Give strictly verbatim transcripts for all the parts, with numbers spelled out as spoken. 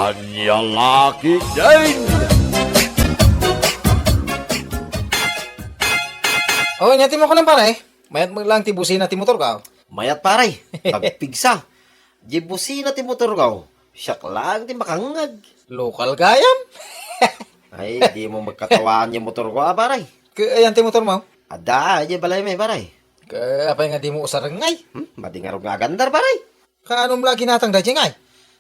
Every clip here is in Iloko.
Ania la ketdin? O, ania ti makunak, pare? Mayat met lang ti busina ti motorko. Mayat, pare. Nagpigsa. Di busina ti motorko. Siak lang ti makangngeg. Lokal gayam? Ay, dimo magkatawaan ti motorko, a, pare. Ket ayan ti motormo? Adda, di balay mi, pare. Ket apay nga dimo usarengngay? Hmm, madi ngarud nga agandar, pare. Kaanum la ginatang daydiay ngay?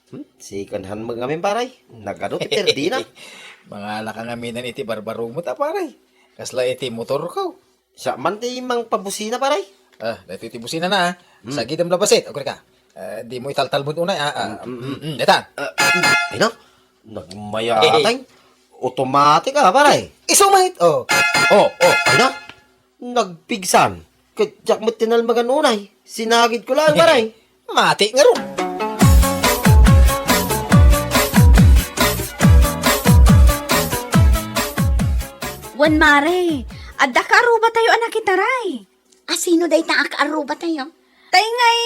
Hmm, second hand met ngamin, pare. Nagadu ti perdina. Mangalaka ngamin iti barbaromo ta, pare. Kasla iti motorko. Siak man ti mangpabusina, pare. Ah, daytoy ti businana, ah. Hmm. Sagidem la bassit, agrika. Ah, dimo italtalbod unay, ah, ah. Mm, mm, mm. Mm, dayta. Ah, mm, ay na, nagmayatay. Automatic, ah, pare. Isu met, oh. Oh, oh. Ay na, nagpigsa. Ket diak met tinalmagan unay. Sinagidko lang, pare. Mati ngarud. Wen, mare, adda kaarrubatayo a nakitaray. Asino dayta a kaarrubatayo? Tay ngay,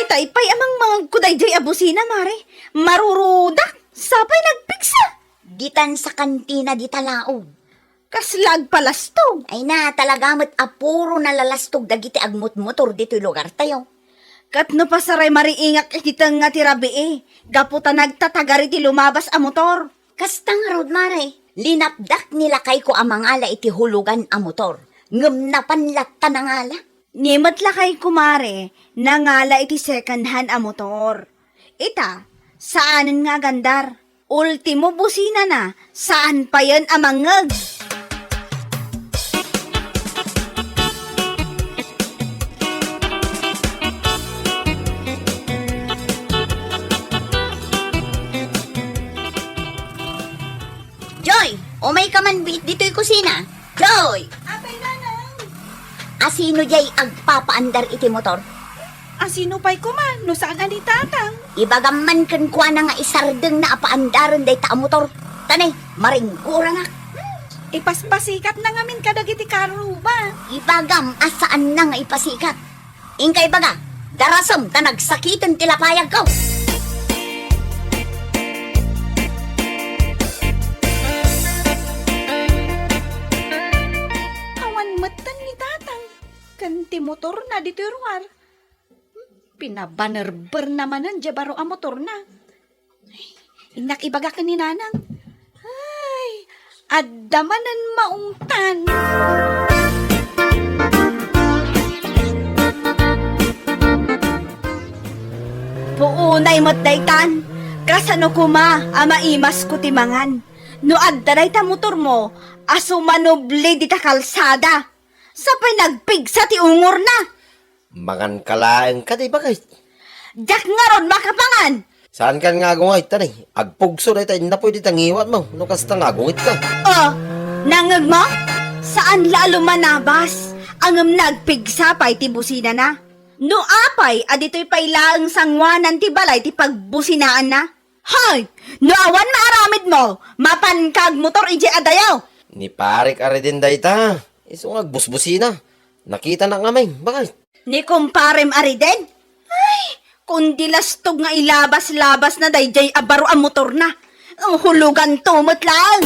itay pay a mangmangegko daydiay a busina, mare. Marurudak, sapay nagpigsa. Ditan sa kantina dita laog. Kasla agpalastog. Ay na, talaga met a puro nalalastog dagiti agmotmotor ditoy lugartayo. Ket no pasaray mariingak iti tengnga ti rabii, gapu ta nagtatagar iti lumabas a motor. Kasta ngarud, mare, linapdak ni lakayko a mangala iti hulugan a motor, ngem napan latta nangala. Ni met lakayko, mare, nangala iti second hand a motor. Ita, saanen nga agandar. Ultimo businana, saan payen a mangngeg. Joy, umayka man biit ditoy kusina. Joy! Apay, nanang? Asino jay agpapaandar iti motor? Asino pay koma no saan a ni tatang? Ibagam man kenkuana nga isardengna a paandaren dayta a motor. Tanay, maringgoranak. Ipaspasikatna ngamin kadagiti karuba. Ibagam a saanna nga ipasikat. Inka ibaga, darasem ta nagsakiten ti lapayagko. Awan metten ni tatang ken ti motorna ditoy ruar. Pinabanerberna manen diay baro a motorna. Innak ibaga ken ni nanang. Ay, adda manen maungtan. Puonay met daytan, kasano koma a maimasko ti mangan? No adda dayta motormo a sumanubli dita kalsada, sapay nagpigsa ti ungorna. Manganka laeng kadi, baket? Diak ngarud makapangan! Saankan nga agungayta, ni? Agpugso dayta innapuy dita ngiwatmo, no kasta nga agungitka. Oh, nangngegmo? Saan la a lumanabas, ngem nagpigsa pay ti businana. No apay a ditoy pay laeng sanguanan ti balay ti pagbusinaanna? Hay! No awan maaramidmo, mapanka agmotor idiay adayo! Ni parek a Reden dayta. Isu nga agbusbusina. Nakitanak ngamin. Baket? Ni kumparem a Reden? Ay, kundi lastog nga ilabas-labasna daydiay a baro a motorna. Huluganto met laeng.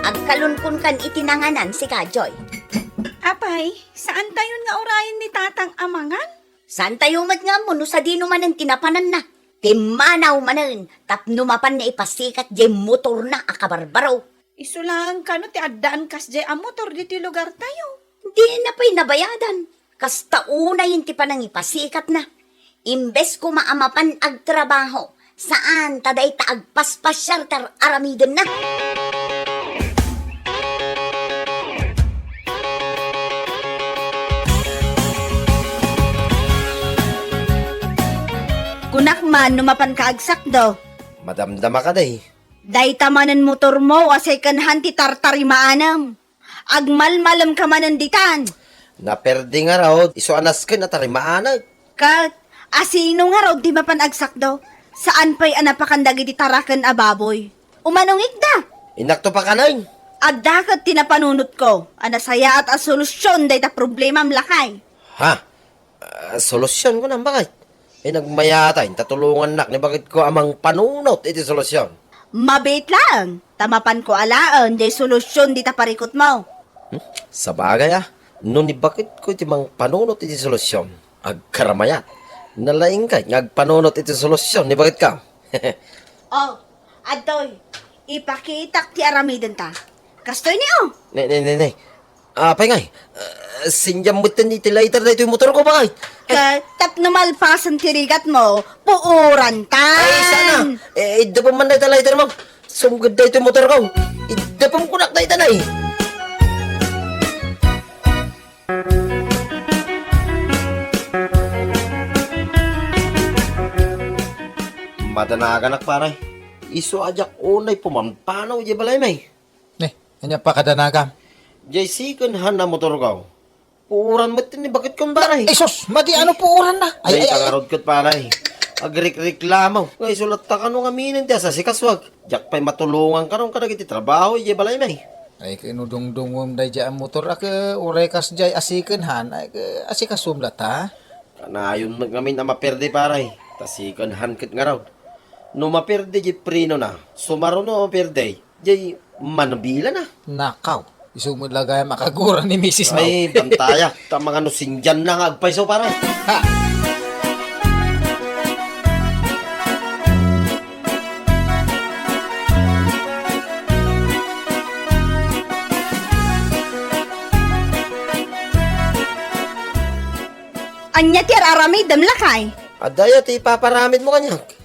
Agkalunkunkan iti nanganan, sika, Joy. Apay, saantayon nga urayen ni tatang a mangan? Saantayo met nga ammo no sadino manen ti napananna. Timmanaw manen tapno mapanna ipasikat diay motorna a kabarbaro. Isu laeng kano ti addaan kasdiay a motor ditoy lugartayo? Dina pay nabayadan. Kasta unayen ti panangipasikatna. Imbes koma a mapan agtrabaho, saan ta dayta agpaspasiar ti ar-aramidenna. Kunak man no mapanka agsakdo. Madamdama kadi. Dayta manen motormo a second hand ti tartarimaanem. Agmalmalemka manen ditan. Naperdi ngarud, isu a nasken a tarimaanek. Ket, asino ngarud ti mapan agsakdo? Saan pay a napakan dagiti taraken a baboy. Umanungikda! Innakto pakanen. Adda ket ti napanunotko a nasayaat a solusyon dayta problemam, lakay. Ha? Ah, solusyon ko nang bakit? Ay, nagmayatay, inta tulongannak ni bakit ko a mangpanunot iti solusyon. Mabiit laeng, ta mapanko alaen jay solusyon dita parikutmo. Hmm? Sabagay, ah. No ni bakit ko iti mangpanunot iti solusyon, agkaramayat. Nalaing kay nga agpanunot iti solusyon ni bakit ka. Oh, adtoy, ipakitak ti aramidenta. Kastoy ni, oh. Ne, ne, ne, ne. Apay ngay, ah, sindiam metten iti lighter daytoy motor ko, bakit? Ka, tapno malpasen ti rigatmo, puoran tan. Ay, sana. Eh, iddepem man dayta lighter mo. Sumged daytoy motor ko. Iddepem kunak dayta, nay. Madanaganak, pare. Isu a diak unay pumanpanaw idiay balay, may. Ne, ania pakadanagam? Jay second hand a motor ko. Puoran met ni bakit kong pare. Ay, sus, madi ano puoran na? Ay, ay, ay, ay. Pangarod ket pare. Agrekreklamo. Nga isu latta kano nga minen ti asasikasuak. Diak pay matulongan kano kadagiti trabaho idiay balay, may. Ay, kinudungdungom daydiay a motor a ke uray kas jay a second hand. Ay, ke asikasom latta. Kanayon met ngamin a maperde, pare. Ta second hand ket ngarud. No maperde di preno na, sumaruno a maperde. Jay manubila na. Nakaw, isu met la gayam a kagura ni misis mo. Ay, bantaya. Ta mangano sindian na nga agpayso, pare. Ha! Ania ti ar-aramidem, lakay? Adda aya ti ipaparamidmo kaniak?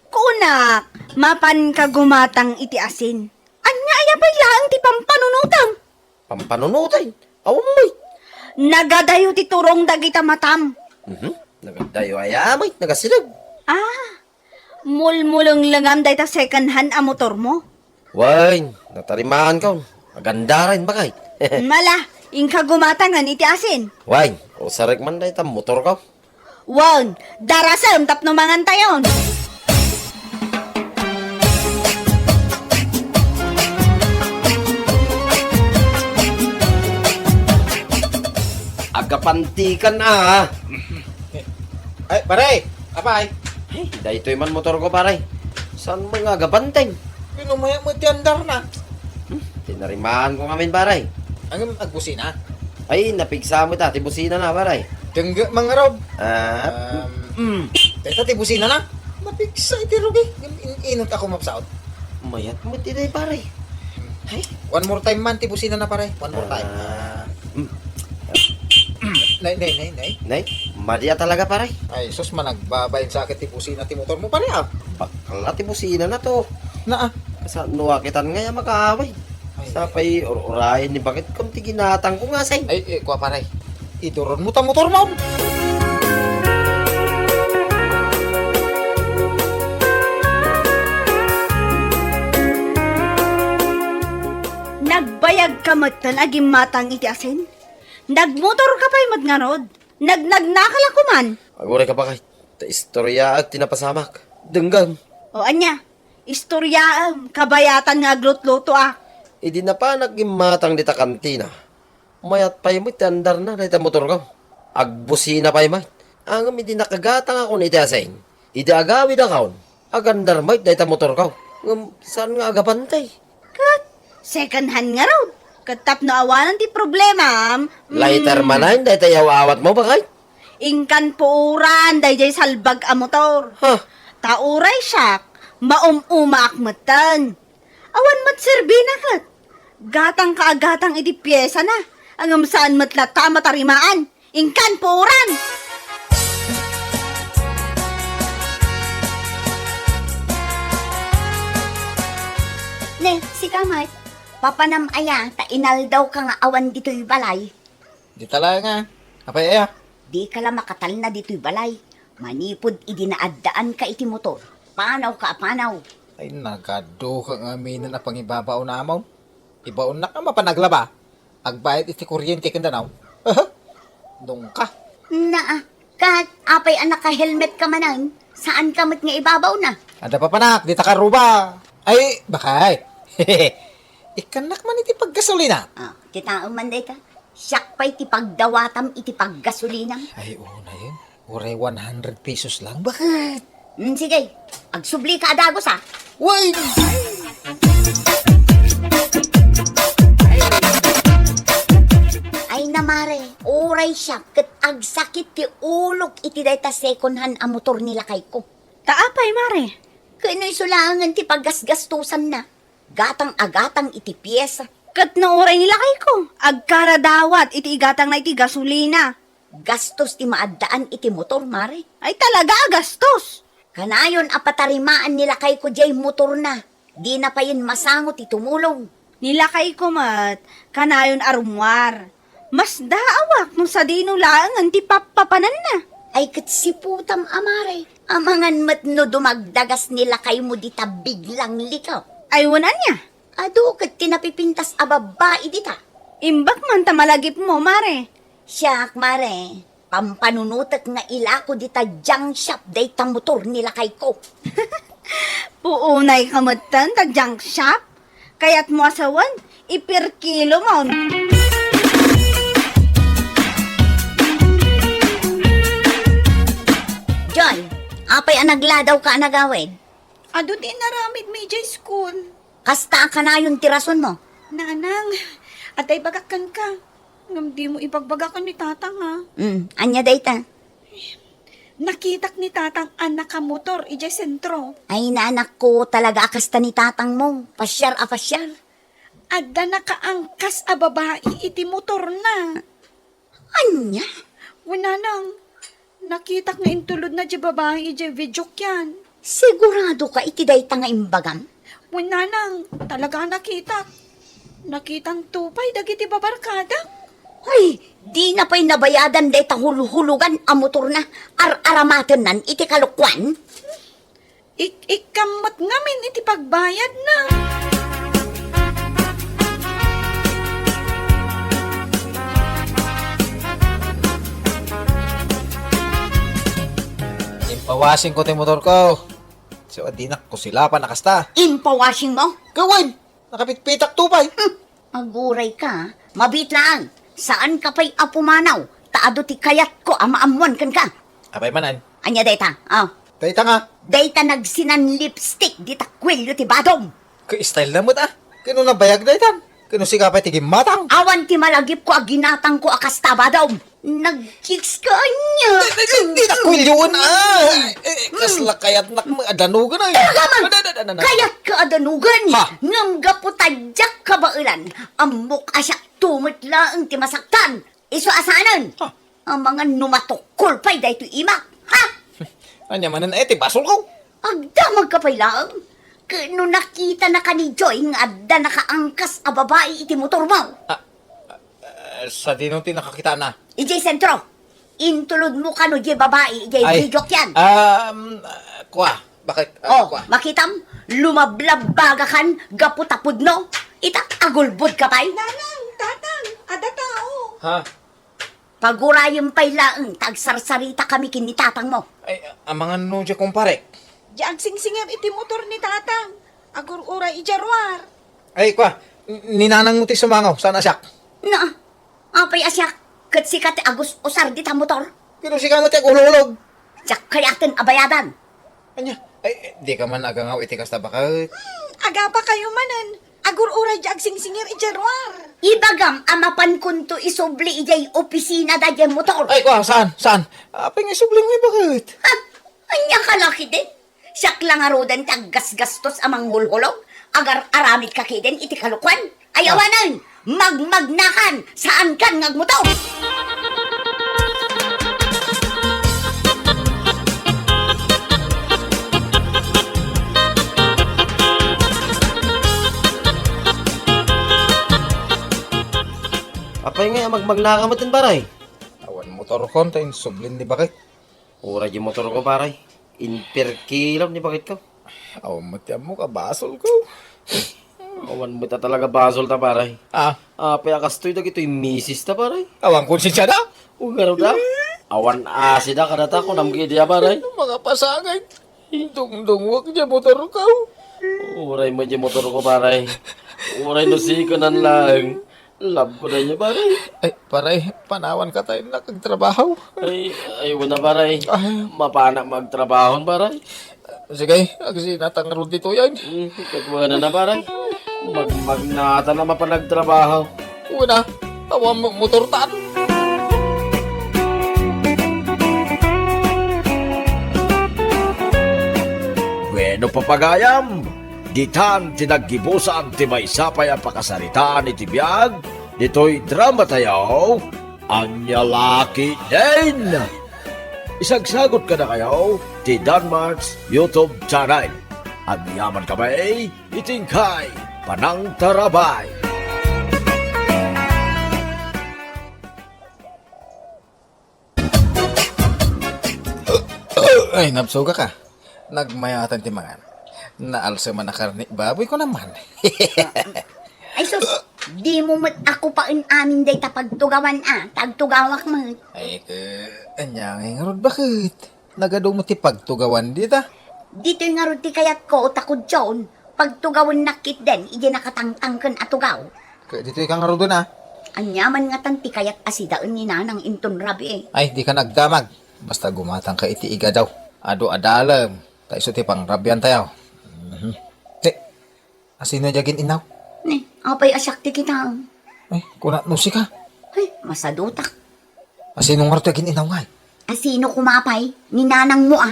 Kunak, mapanka gumatang iti asin. Ania aya pay laeng ti pampanunotem? Pampanunoten? Awan met. Nagadayo ti turong dagita matam. Mhm. Nagadayo aya met, nagasideg. Ah, mulmulenglengam dayta second hand a motormo. Wen, natarimaan kaon. Agandaren, bakit? Mala, inka gumatangen iti asin. Wen, usarek man dayta motor ko. Wen, darasem tapno mangantayon. Agapantikan, ah. Ay, pare! Apay? Ay, daytoy man motor ko, pare. Saan mo nga agabanteng? Pinumayak mo ti andar na. Hmm, tinarimaan ko ngamin, pare. Ang agbusina? Ay, napigsa mo ta, ti busina na, pare. Dengge, mangarod. Ah, Um, mm. Teta, ti busina na. Napigsa iti rugi. In-, in-, inot ako mapsaot. Mayat mo ti day, pare. Ay. One more time man ti busina na, pare. One more time. Ah, mm. Nay, nay, nay, nay. Nay, madi a talaga, pare. Ay, sus, managbabain sakit ti busina ti motor mo, pare, ah. Bakla ti busina na to. Na, ah. Sa no akitan nga ya makaaway. Ay. Sa pay ur-urayan ni bakit kun ti ginatang ko nga, say. Ay, eh, kwa, pare. Iduron mo ta motor mo. Nagbayag ka metten a gimmatang iti asin? Nagmotor ka pay met ngarud? Nagnagnaka la koman? Aguray ka, bakit? Ta istoryaak ti napasamak. Denggem. O ania? Istoryaem, kabayatan nga aglutlutoak. Idi napanak gimmatang dita kantina, mayat pay met ti andarna dayta motorko. Agbusina pay met. Ngem idi nakagatangakon iti asin, idi agawidakon, agandar met dayta motorko. Ngem saan nga agabantay? Ket second hand ngarud. Ket tapno awanen ti problema, mm. Lighter manen dayta iyaw-awatmo, bakit? Inkan puoran daydiay salbag a motor. Ha? Ta uray siak, maum-umaak metten. Awan met serbina ket. Gatangka a gatang iti piesana, ngem saan met latta a matarimaan. Inkan puoran! Ne, sika met, papanam aya ta inaldawka nga awan ditoy balay? Dita laeng a. Apay aya? Dika la makatalna ditoy balay. Manipud idi naaddaanka iti motor, panawka a panaw. Ay, nagaduka nga aminen a pangibabaon amon. Ibaonnak a mapan aglaba. Agbayad iti kuryente ken danaw. Dungka. Naa, kat apay a naka-helmet ka manen, saan ka met nga ibabawna? Adda papanak, dita karuba. Ay, bakay. Ikkannak man iti paggasolina. Ah, kitaem man dayta. Siak pay ti pagdawatam iti paggasolinam. Ay, unayen. Uray one hundred pesos lang. Bakit? Hmm, sige. Agsubli ka a dagus, ah. Way! Ay na, mare, uray siak ket agsakit ti ulok iti dayta second hand a motor ni lakayko. Ta apay, mare? Ken no isu laengen ti paggasgastosanna. Gatang a gatang iti piesa. Ket no uray ni lakayko, agkaradawat iti igatangna iti gasolina. Gastos ti maaddaan iti motor, mare. Ay, talaga a gastos! Kanayon a patarimaan ni lakayko diay motorna. Dina payen masango ti tumulong. Ni lakayko met, kanayon a rummuar. Masdaawak no sadino laengen ti pappapananna. Ay, ket siputam a, mare. Amangan met no dumagdagas ni lakaymo dita biglang likaw. Ay, wen ania? Adu ket ti napipintas a babbai dita. Imbag man ta malagipmo, mare. Siak, mare, pampanunotek nga ilako dita junk shop dayta motor ni lakayko. Puunay ka metten ta junk shop? Kayatmo a sawen, ipirkilomon. Joy, apay a nagladaw ka a nagawid? Adu ti inaramid mi idiay school. Kasta a kanayon ti rason mo? Nanang, adda ibagak kenka. Ngem dimo ibagbaga ken ni Tatang, a. Mm, ania dayta? Nakitak ni Tatang a nakamotor idiay sentro. Ay, nanakko, talaga a kasta ni Tatang mo. Pasiar a pasiar. Adda nakaangkas a babai iti motorna. Ania? Wen, nanang, nakitak nga intulodna diay babai idiay videokean. Sigurado ka iti dayta nga imbagam? Wen, nanang, talaga a nakitak. Nakitanto pay dagiti babarkadak. Ay, dina pay nabayadan dayta hulhulogan a motorna, ar-aramatennan iti kalokuan. Ik-, ikkam met ngamin iti pagbayadna. Impawashingko ti motorko. So, dinak kusilapan a kasta. Impawashingmo? Gawen! Nakapitpitakto pay. Hmm. Aguray ka, mabiit laeng. Saan ka pay a pumanaw, ta adu ti kayatko a maammuan kenka. Apay manen? Ania dayta? Ah. Dayta nga. Dayta nagsinan lipstick dita kuelio ti badom. Ka-style na met, ah. Kano nabayag daytan? Kano sika pay ti gimmatang? Awan ti malagipko a ginatangko a kasta, badom. Nag-chicks ka ania? Di, di, di, di, nakulyuan, ah. Eh, kasla kayatnak mo, adanugan, ay. Talaga man! Ada, ada, ada, ada. Kayat ka adanugan. Ha? Ngem gapu ta diak kabaelan, ammok a siak to met laeng ti masaktan. Isu a saanen. Ha? Amangan no matukkol pay daytoy imak. Ha? Ania manen, eh, ti basolko? Agdamagka pay laeng. Ket no nakitanaka ni Joy nga adda nakaangkas a babai iti motormo. Ah, Eh, sadino ti nakakitana? Idiay sentro. Intulodmo kano diay babai idiay videokean. Um, kua, bakit? Ah, oh, kua. Makitam, lumablabagakan gapu ta pudno. Ita, agulbod ka pay. Nanang, tatang, adda tao. Ha? Pagurayem pay laeng ta agsarsaritaka ken ni tatangmo. Ay, amangan no diay kumparek. Diay agsingsingir iti motor ni tatang. Agur-uray idiay ruar. Ay, kua, n-, ni nanangmo ti sumangaw, saan a siak? Na, apay a siak, ket sika ti agus-usar dita motor? Pero sika met ti agulolog. Diak kayaten a bayadan. Ania? Ay, eh, dika man agangaw iti kasta, baket. Hmm, agapakayo manen. Agur-uray diay agsingsingir idiay ruar. Ibagam a mapankonto isubli idiay opisina daydiay motor. Ay, kua, saan? Saan? Apay nga isubli mo, baket? Ha? Ania ka laki din? Siak la ngaruden ti aggasgastos a manghulhulog, agar-aramid ka kiden iti kalokuan. Ay, ah, awanen, magmagnakan, saankan nga agmotor. Apay nga, magmagnaka met, pare? Awan motorkon, ta insublin ni Bakit. Uray diay motorko, pare. Inperkilom ni Bakitko. Awan met ti ammok a basolko. Awan met a talaga basolta, pare. Ah. Apay a kastoy dagitoy misista, pare? Awan konsensiada? O, ngarud a? Awan asida kadata, kunam kadi a, pare. Mga pasangay. Dungdungwak diay motorko. Uray met diay motorko, pare. Uray no sikanan laeng. Love ko na niya, pare. Ay, pare, panawan ka tayo nakagtrabaho. Ay, ay, wala, pare. Ay. Mapana magtrabaho, pare. Sige, agsinatang rod dito yan. Hmm, katuwa na na, pare. Mag-, magnata na mapanagtrabaho. Una, awan mo motor tan. Bueno, papagayam, ditan ti naggibusan ti maysa pay a pakasaritaan iti biag ditoy drama tayo, Ania La Ketdin. Isagsagut kadakayo ti Danmark's YouTube channel. Agyaman kami iti inkay panangtarabay. Ay, nabsuga ka. Nagmayatan ti mangan. Naalsa man a karne baboy ko naman. Ay, sus, di mo met ako paen amin day ta pagtugawan a, tagtugawak met. Ay, ka, anya nga ngarud, bakit? Nagadu mo ti pagtugawan dita? Ditoy ngarud ti kayatko, ta kudyon, pagtugawan nakit den, iti nakatangtangken a tugaw. Ka, ditoy ka ngaruden a? Anya man ngatan ti kayat a sidaen ni Nanang inton rabii? Ay, di ka nagdamag. Basta gumatang ka iti igado. Adu a dalem, ta isu ti pangrabian tayo. Mhm. Te, asino diay agin-innaw? Ne, apay a siak ti kitaem? Ay, kunat no sika. Ay, masadutak. Asino ngarud ti agin-innaw ngay? Asino koma pay? Ni nanang mo, a.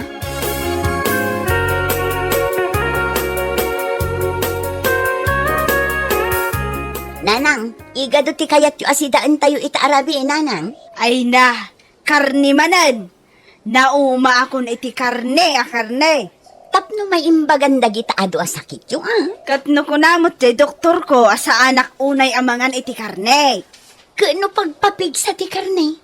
Nanang, igado ti kayatyo a sidaentayo ita a rabii, Nanang? Ay na, karne manen. Naumaakon iti karne a karne. Tapno maimbagan dagita adu a sakityo, a. Ket no kuna met ti doktorko a saanak unay a mangan iti karne. Ket no pagpapigsa ti karne?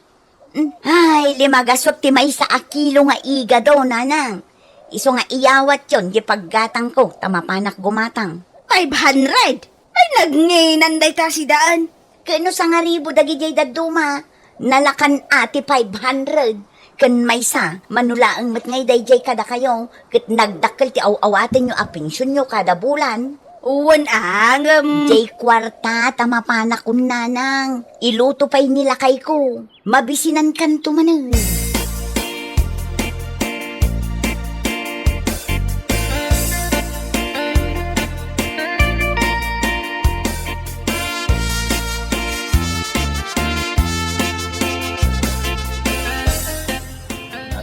Mm. Ay, lima gasut ti maysa a kilo nga igado, Nanang. Isu nga iyawatyon ti paggatangko ta mapanak gumatang. Five hundred? Ay, nagnginan dayta a sidaen. Ket no sangaribu dagidiay dadduma, nalakan a ti five hundred. Ken maysa, mano laeng met ngay daydiay kadakayo, ket nagdakkel ti aw-awatenyo a pensionyo kada bulan. Wen a, ngem. Diay kuarta ta mapanakon, Nanang. Iluto pay ni lakayko. Mabisinankanto manen.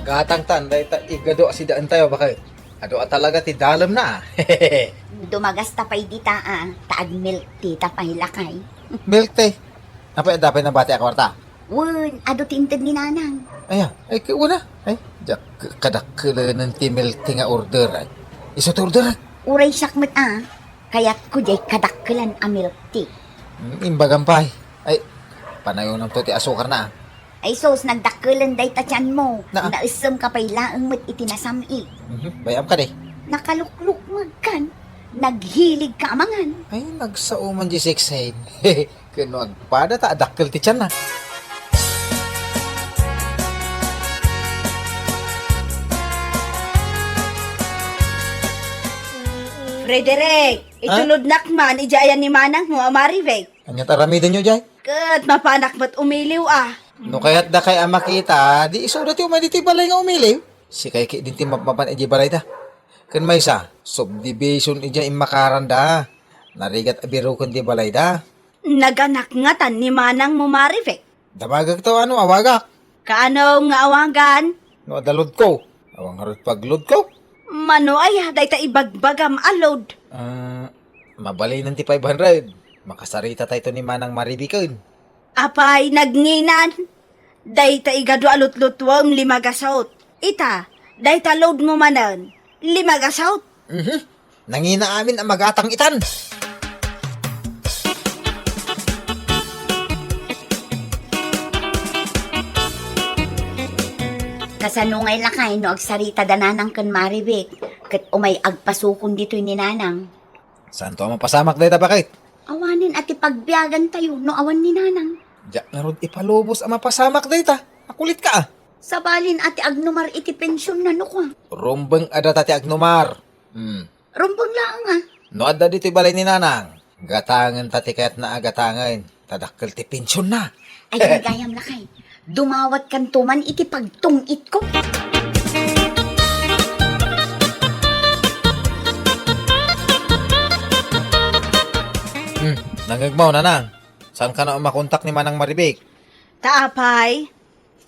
Agatangtan dayta igado a sidaentayo, bakay. Adu a talaga ti dalemna, a. Dumagasta pay dita, a, ta ag-milk tea ta pay lakay. Milk tea? Apay adda pay nabati a kuarta? Wen, adu ti inted ni Nanang. Aya, ay, kawuna. Ay, diak kadakkelen ti milk tea nga order, ay. Isu ti order, ay. Uray siak met, a. Kayatko diay kadakkelan a milk tea. Mm, imbagam pay. Ay, panayonamto ti asukar na, a. Ay sus, nagdakkelen dayta tianmo. Na, a. Naessem ka pay laeng met iti nasam-it. Mhm, bay-am kadi. Nakaluklukmeg kan. Naghilig ka a mangan. Ay, nagsao man di seksen. Ken no agpada ta adakkel ti tianna. Frederick, ha? Itulodnak man idiay ayan ni manangmo a Marivic. Ania ti aramidenyo diay? Ket mapanak met umiliw a. No kayatdakay a makita, di isuda ti umay ditoy balay nga umiliw. Sikay ketdin ti mapmapan idiay balayda. Ken maysa, subdivision idiay immakaranda. Narigat a biroken ti balayda. Naganak ngatan ni manangmo Marivic? Damagek to, ano, awagak. Kaano nga awagan? No adda load ko. Awan ngarud pag-load ko. Mano aya dayta ibagbagam a load? Ah, mabalinen ti five hundred. Makasarita tayo ni Manang Marivic ken. Apay, nagnginan? Dayta igadu a lutlutuem, lima gasut. Ita, dayta load mo manen, lima gasut. Mhm. Nangina amin a magatang itan. Kasano ngay lakay no agsarita da nanang ken Marivic, ket umay agpasukon ditoy ni nanang? Saanto a mapasamak dayta, baket? Awanen a ti pagbiagantayo no awan ni nanang. Diak ngarud ipalubos a mapasamak dayta. Nakulitka, a. Sabalin a ti agnumar iti pensionna no kua. Rumbeng a data ti agnumar. Hmm. Rumbeng laeng, a. No adda ditoy balay ni nanang, Gatangen ta ti kayatna a gatangen. Ta dakkel ti pensionna. Ay, gayam lakay. Dumawatkanto man iti pagtungitko. Hmm, nangngegmo, Nanang. Saan ka na makontak ni Manang Maribek? Ta apay?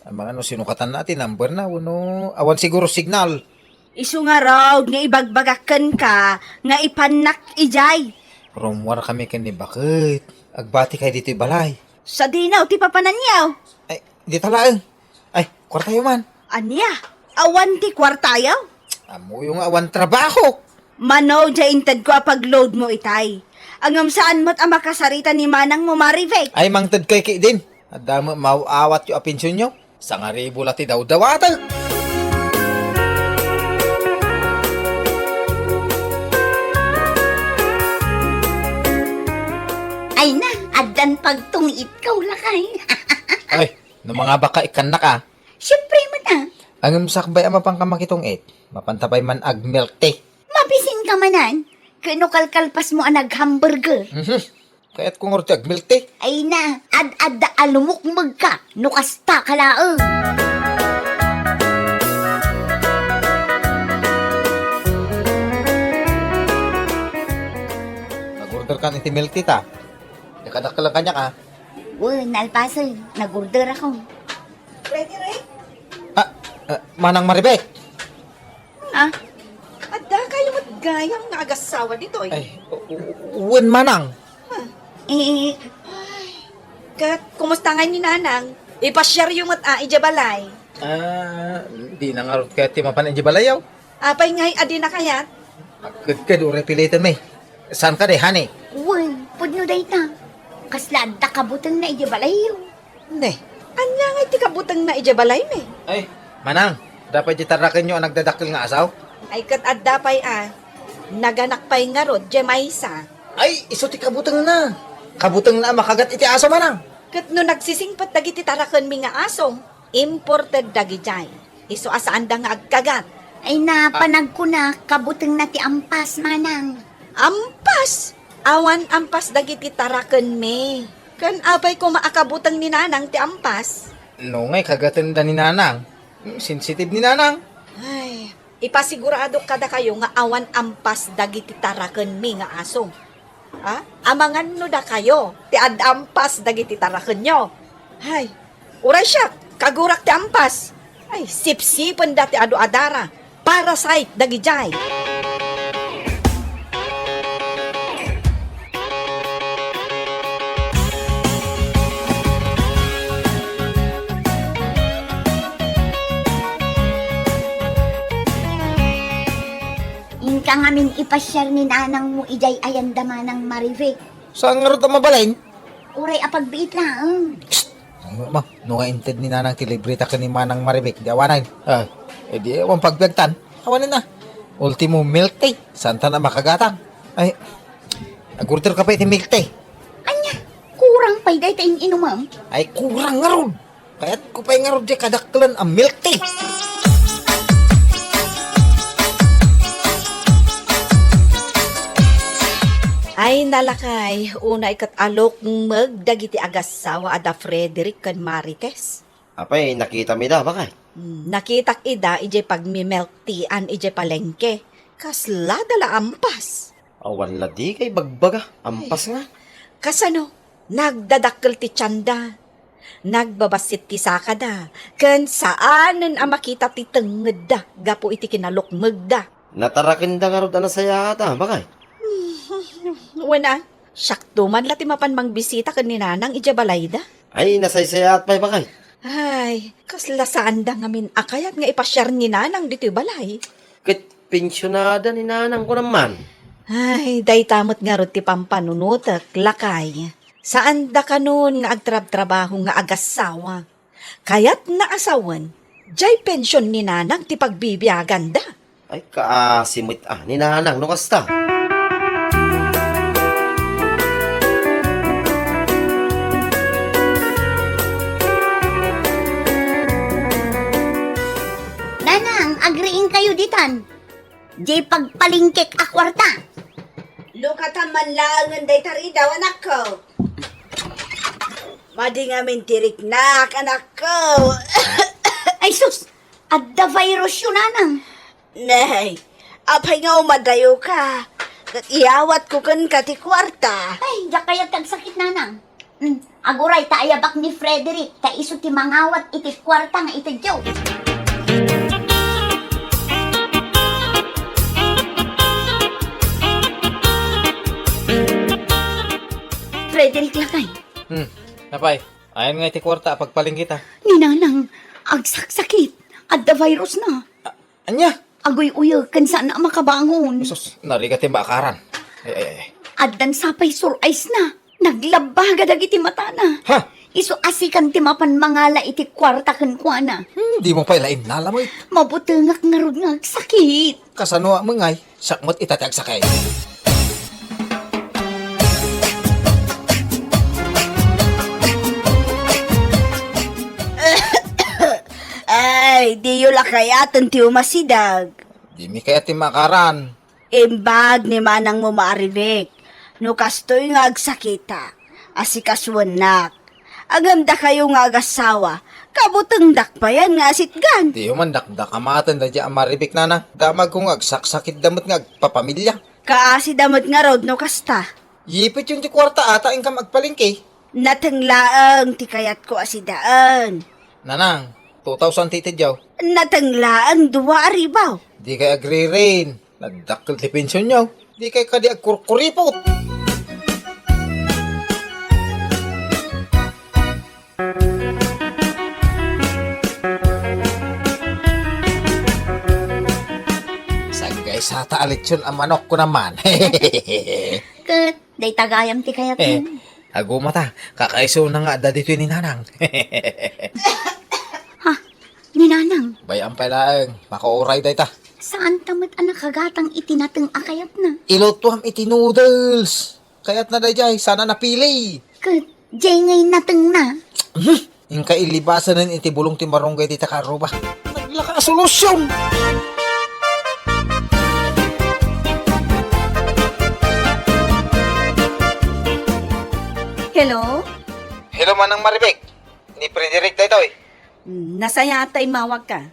Amangan no sinukatanna ti number na, wenno awan siguro signal. Isu ngarud nga ibagbagak kenka nga ipannak idiay. Rummuar kami ken ni baket. Agbatikay ditoy balay. Sadino ti papananyo? Ay, dita laeng. Ay, kuartayo man. Ania? Awan ti kuartayo? Ammoyo nga awan trabaho. Mano, diay intedko a pag-load mo itay. Ngem saan met a makasarita ni manang mo, Maribek? Ay, mangted kay ki din. Adda met maaw-awatyo a pensionyo. Sangaribu la ti dawdawatek. Ay na, addan pagtungitko, lakay. Ay, no mangabak ka, ikkannak a. Siempre met a. Ngem sakbay a mapanka makitungit, mapanta pay man ag-milk tea. Mabisinka manen, ken no kalkalpasmo a nag-hamburger. Mhm. Kayatko ngarud ti ag-milk tea. Ay na, ad-adda a lumukmegka no kasta ka laeng. Nag-order kan iti milk tea ta. Diak dakkel kaniak a. Wen, nalpasen, nag-order ako. Ready, Ray? Ah, ah, Manang Maribek. Ah? Adda kayo met gayam nga agassawa ditoy. Ay, u-, u-, wen manang. Ah. Eh, ket kumusta ngay ni Nanang? Ipasiaryo met a idiay balay. Ah, dina ngarud kayat ti mapan idiay balay, aw? Apay ngay a dina kayat? Agkedked, uray piliten mi. Saan ka di, honey? Wen, pudno dayta. Kasla adda kabutengna idiay balay, aw? Ne, ania ngay ti kabutengna idiay balaymi? Ay, manang, adda pay di tarakenyo a nagdadakkel nga asaw? Ay, ket adda pay a, naganak pay ngarud diay maysa. Ay, isu ti kabutengna. Kabutengna a makagat iti aso, manang. Ket no nagsisingpet dagiti tarakenmi nga aso, imported dagidiay. Isu a saanda nga agkagat. Ay, na, ah, panagkuna, kabutengna ti ampas, manang. Ampas? Awan ampas dagiti tarakenmi. Ken apay koma a kabuteng ni Nanang ti ampas? No ngay kagatenda ni Nanang. Hmm, sensitive ni Nanang. Ay, ipasiguradok kadakayo nga awan ampas dagiti tarakenmi nga aso. Ha? Amangan no dakayo ti ad-ampas dagiti tarakenyo. Hay, uray siak, kagurak ti ampas. Ay, sipsipenda ti adu a dara. Parasite dagidiay. Inka ngamin ipasiar ni nanangmo idiay ayanda manang Marivic. Saan ngarud a mabalin? Uray a pagbiit laeng. Psst! Ma, no nga inted ni nanang ti libreta ken ni manang Marivic, di awanen. Ah, eh, di awan pagbiagtan. Awanen na. Ultimo milk tea, saantan a makagatang. Ay, nag-order ka pay ti milk tea. Ania, kurang pay dayta in-inumem? Ay, kurang ngarud. Kayatko pay ngarud diay kadakkelen a milk tea. Ay, nalakay, unay ket a lukmeg dagiti agassawa a da Frederick ken Marites. Apay, nakitam ida, baket? Hmm, nakitak ida idiay pagmi-milk tea-an idiay palengke. Kasla da la ampas. Awan la dika ibagbaga, ampas nga. Kasano? Nagdadakkel ti tianda. Nagbabassit ti sakada, ken saanen a makita ti tengngedda gapu iti kinalukmegda. Natarakenda ngarud a nasayaat a, baket? Wen a, siakto man la ti mapan mangbisita ken ni nanang idiay balayda. Ay, nasaysayaat pay, baket. Ay, kasla saanda ngamin a kayat nga ipasiar ni nanang ditoy balay. Ket pensionada ni nanang, kunam man. Ay, dayta met ngarud ti pampanunotek, lakay. Saanda kanon nga agtrabtrabaho nga agassawa. Kayatna a sawen, diay pension ni nanang ti pagbibiaganda. Ay, kaasi met a ni nanang no kasta. Nanang, agriingkayo ditan. Diay pagpalingkek a kuarta. No kataman laengen dayta ridaw, anakko. Madi ngamin ti riknak, anakko. Ay sus! Adda virus yo, nanang. Nay, apay nga umadayoka? Ket iyawatko kenka ti kuarta. Ay, diak kayat ti agsakit, nanang. Hmm, aguray ta ayabak ni Frederick, ta isu ti mangawat iti kuarta nga itedyo. Frederick, lakay. Hmm, apay, ayan nga iti kuarta, pagpalengketa. Ni nanang, agsaksakit. Adda virus na. A-, ania? Aguy-uyeg ken saan a makabangon. Sus, narigat ti maakaran. Ay, ay, ay. Addan sapay sur-eyes na. Naglabbaga dagiti matana. Ha? Isu a sikan ti mapan mangala iti kuarta kenkuana. Hmm, dimo pay la innala met. Mabutengak ngarud nga agsakit. Kasano a mengay? Siak met ita ti agsakit. Ay, diyo la kayaten ti umasidag. Dimi kayat ti maakaran. Imbag ni manangmo, Maribek, no kastoy nga agsakitak, asikasuennak. Ngem dakayo nga agassawa, kabutengdak payen nga asitgan. Diyo man dakdakamaten daydiay a Maribek, nanang. Damagko nga agsaksakitda met nga agpapamilia. Kaasida met ngarud no kasta. Yipityon ti kuarta a ta inkam agpalengke. Nateng laeng ti kayatko a sidaen. Nanang, two thousand ti itedyo. Nateng laeng dua a ribu. Dikay agririn. Nagdakkel ti pensionyo. Dikay kadi agkurkuripot. Saggaysata a litson a manok, kunam man. Ket, dayta gayam ti kayatmo. Eh, agumata, kakaisuna nga adda ditoy ni Nanang. Ha? Ni Nanang? Bay-am pay laeng, makauray dayta. Saanta met a nakagatang iti nateng a kayatna? Ilutuam iti noodles. Kayatna daydiay, saan a napili. Ket, diay ngay natengna. Hmm, inka ilibasanen iti bulong ti marunggay dita karruba. Naglaka a solusyon! Hello? Hello, Manang Maribek. Ni Frederick daytoy. Hmm, nasayaat ta immawagka.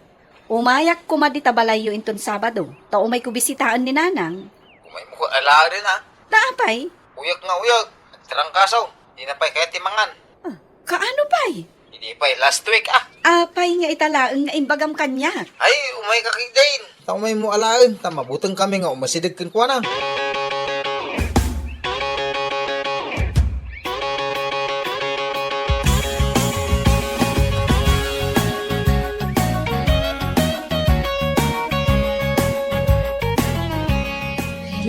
Umayak koma dita balayyo inton Sabado, ta umayko bisitaen ni Nanang. Umaymo koma alaen, ha? Ta apay? Uyek nga uyek, agtrangkaso, dina pay kayat ti mangan. Ah, kaano pay? Idi pay last week, ah. Apay nga ita laeng nga imbagam kaniak? Ay, umayka ketdin. Ta umaymo alaen, ta mabutingkami nga umasideg kenkuana.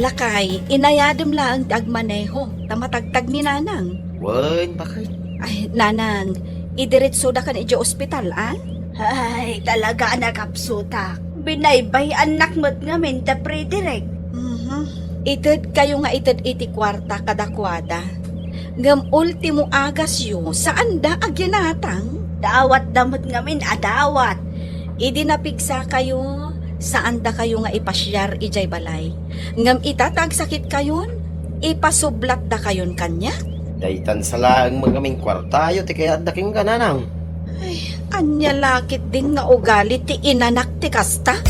Lakay, inayadem laeng ti agmaneho, ta matagtag ni Nanang. Wen, bakit? Ay, Nanang, idiretsodakan idiay ospital, a? Ay, talaga a nakapsutak. Binaybay-annak met ngamin da Frederick. Mhm. Itedkayo nga ited iti kuarta kadakuada. Ngem ultimo agasyo, saanda a ginatang. Dawatda met ngamin a dawat. Idi napigsakayo, saandakayo nga ipasiar idiay balay. Ngem ita ta agsakitkayon, ipasublatdakayon kaniak. Daytan sa laeng met ngamin kuartayo ti kayatda kenka, Nanang. Ay, ania la ketdin nga ugali ti inanak ti kasta?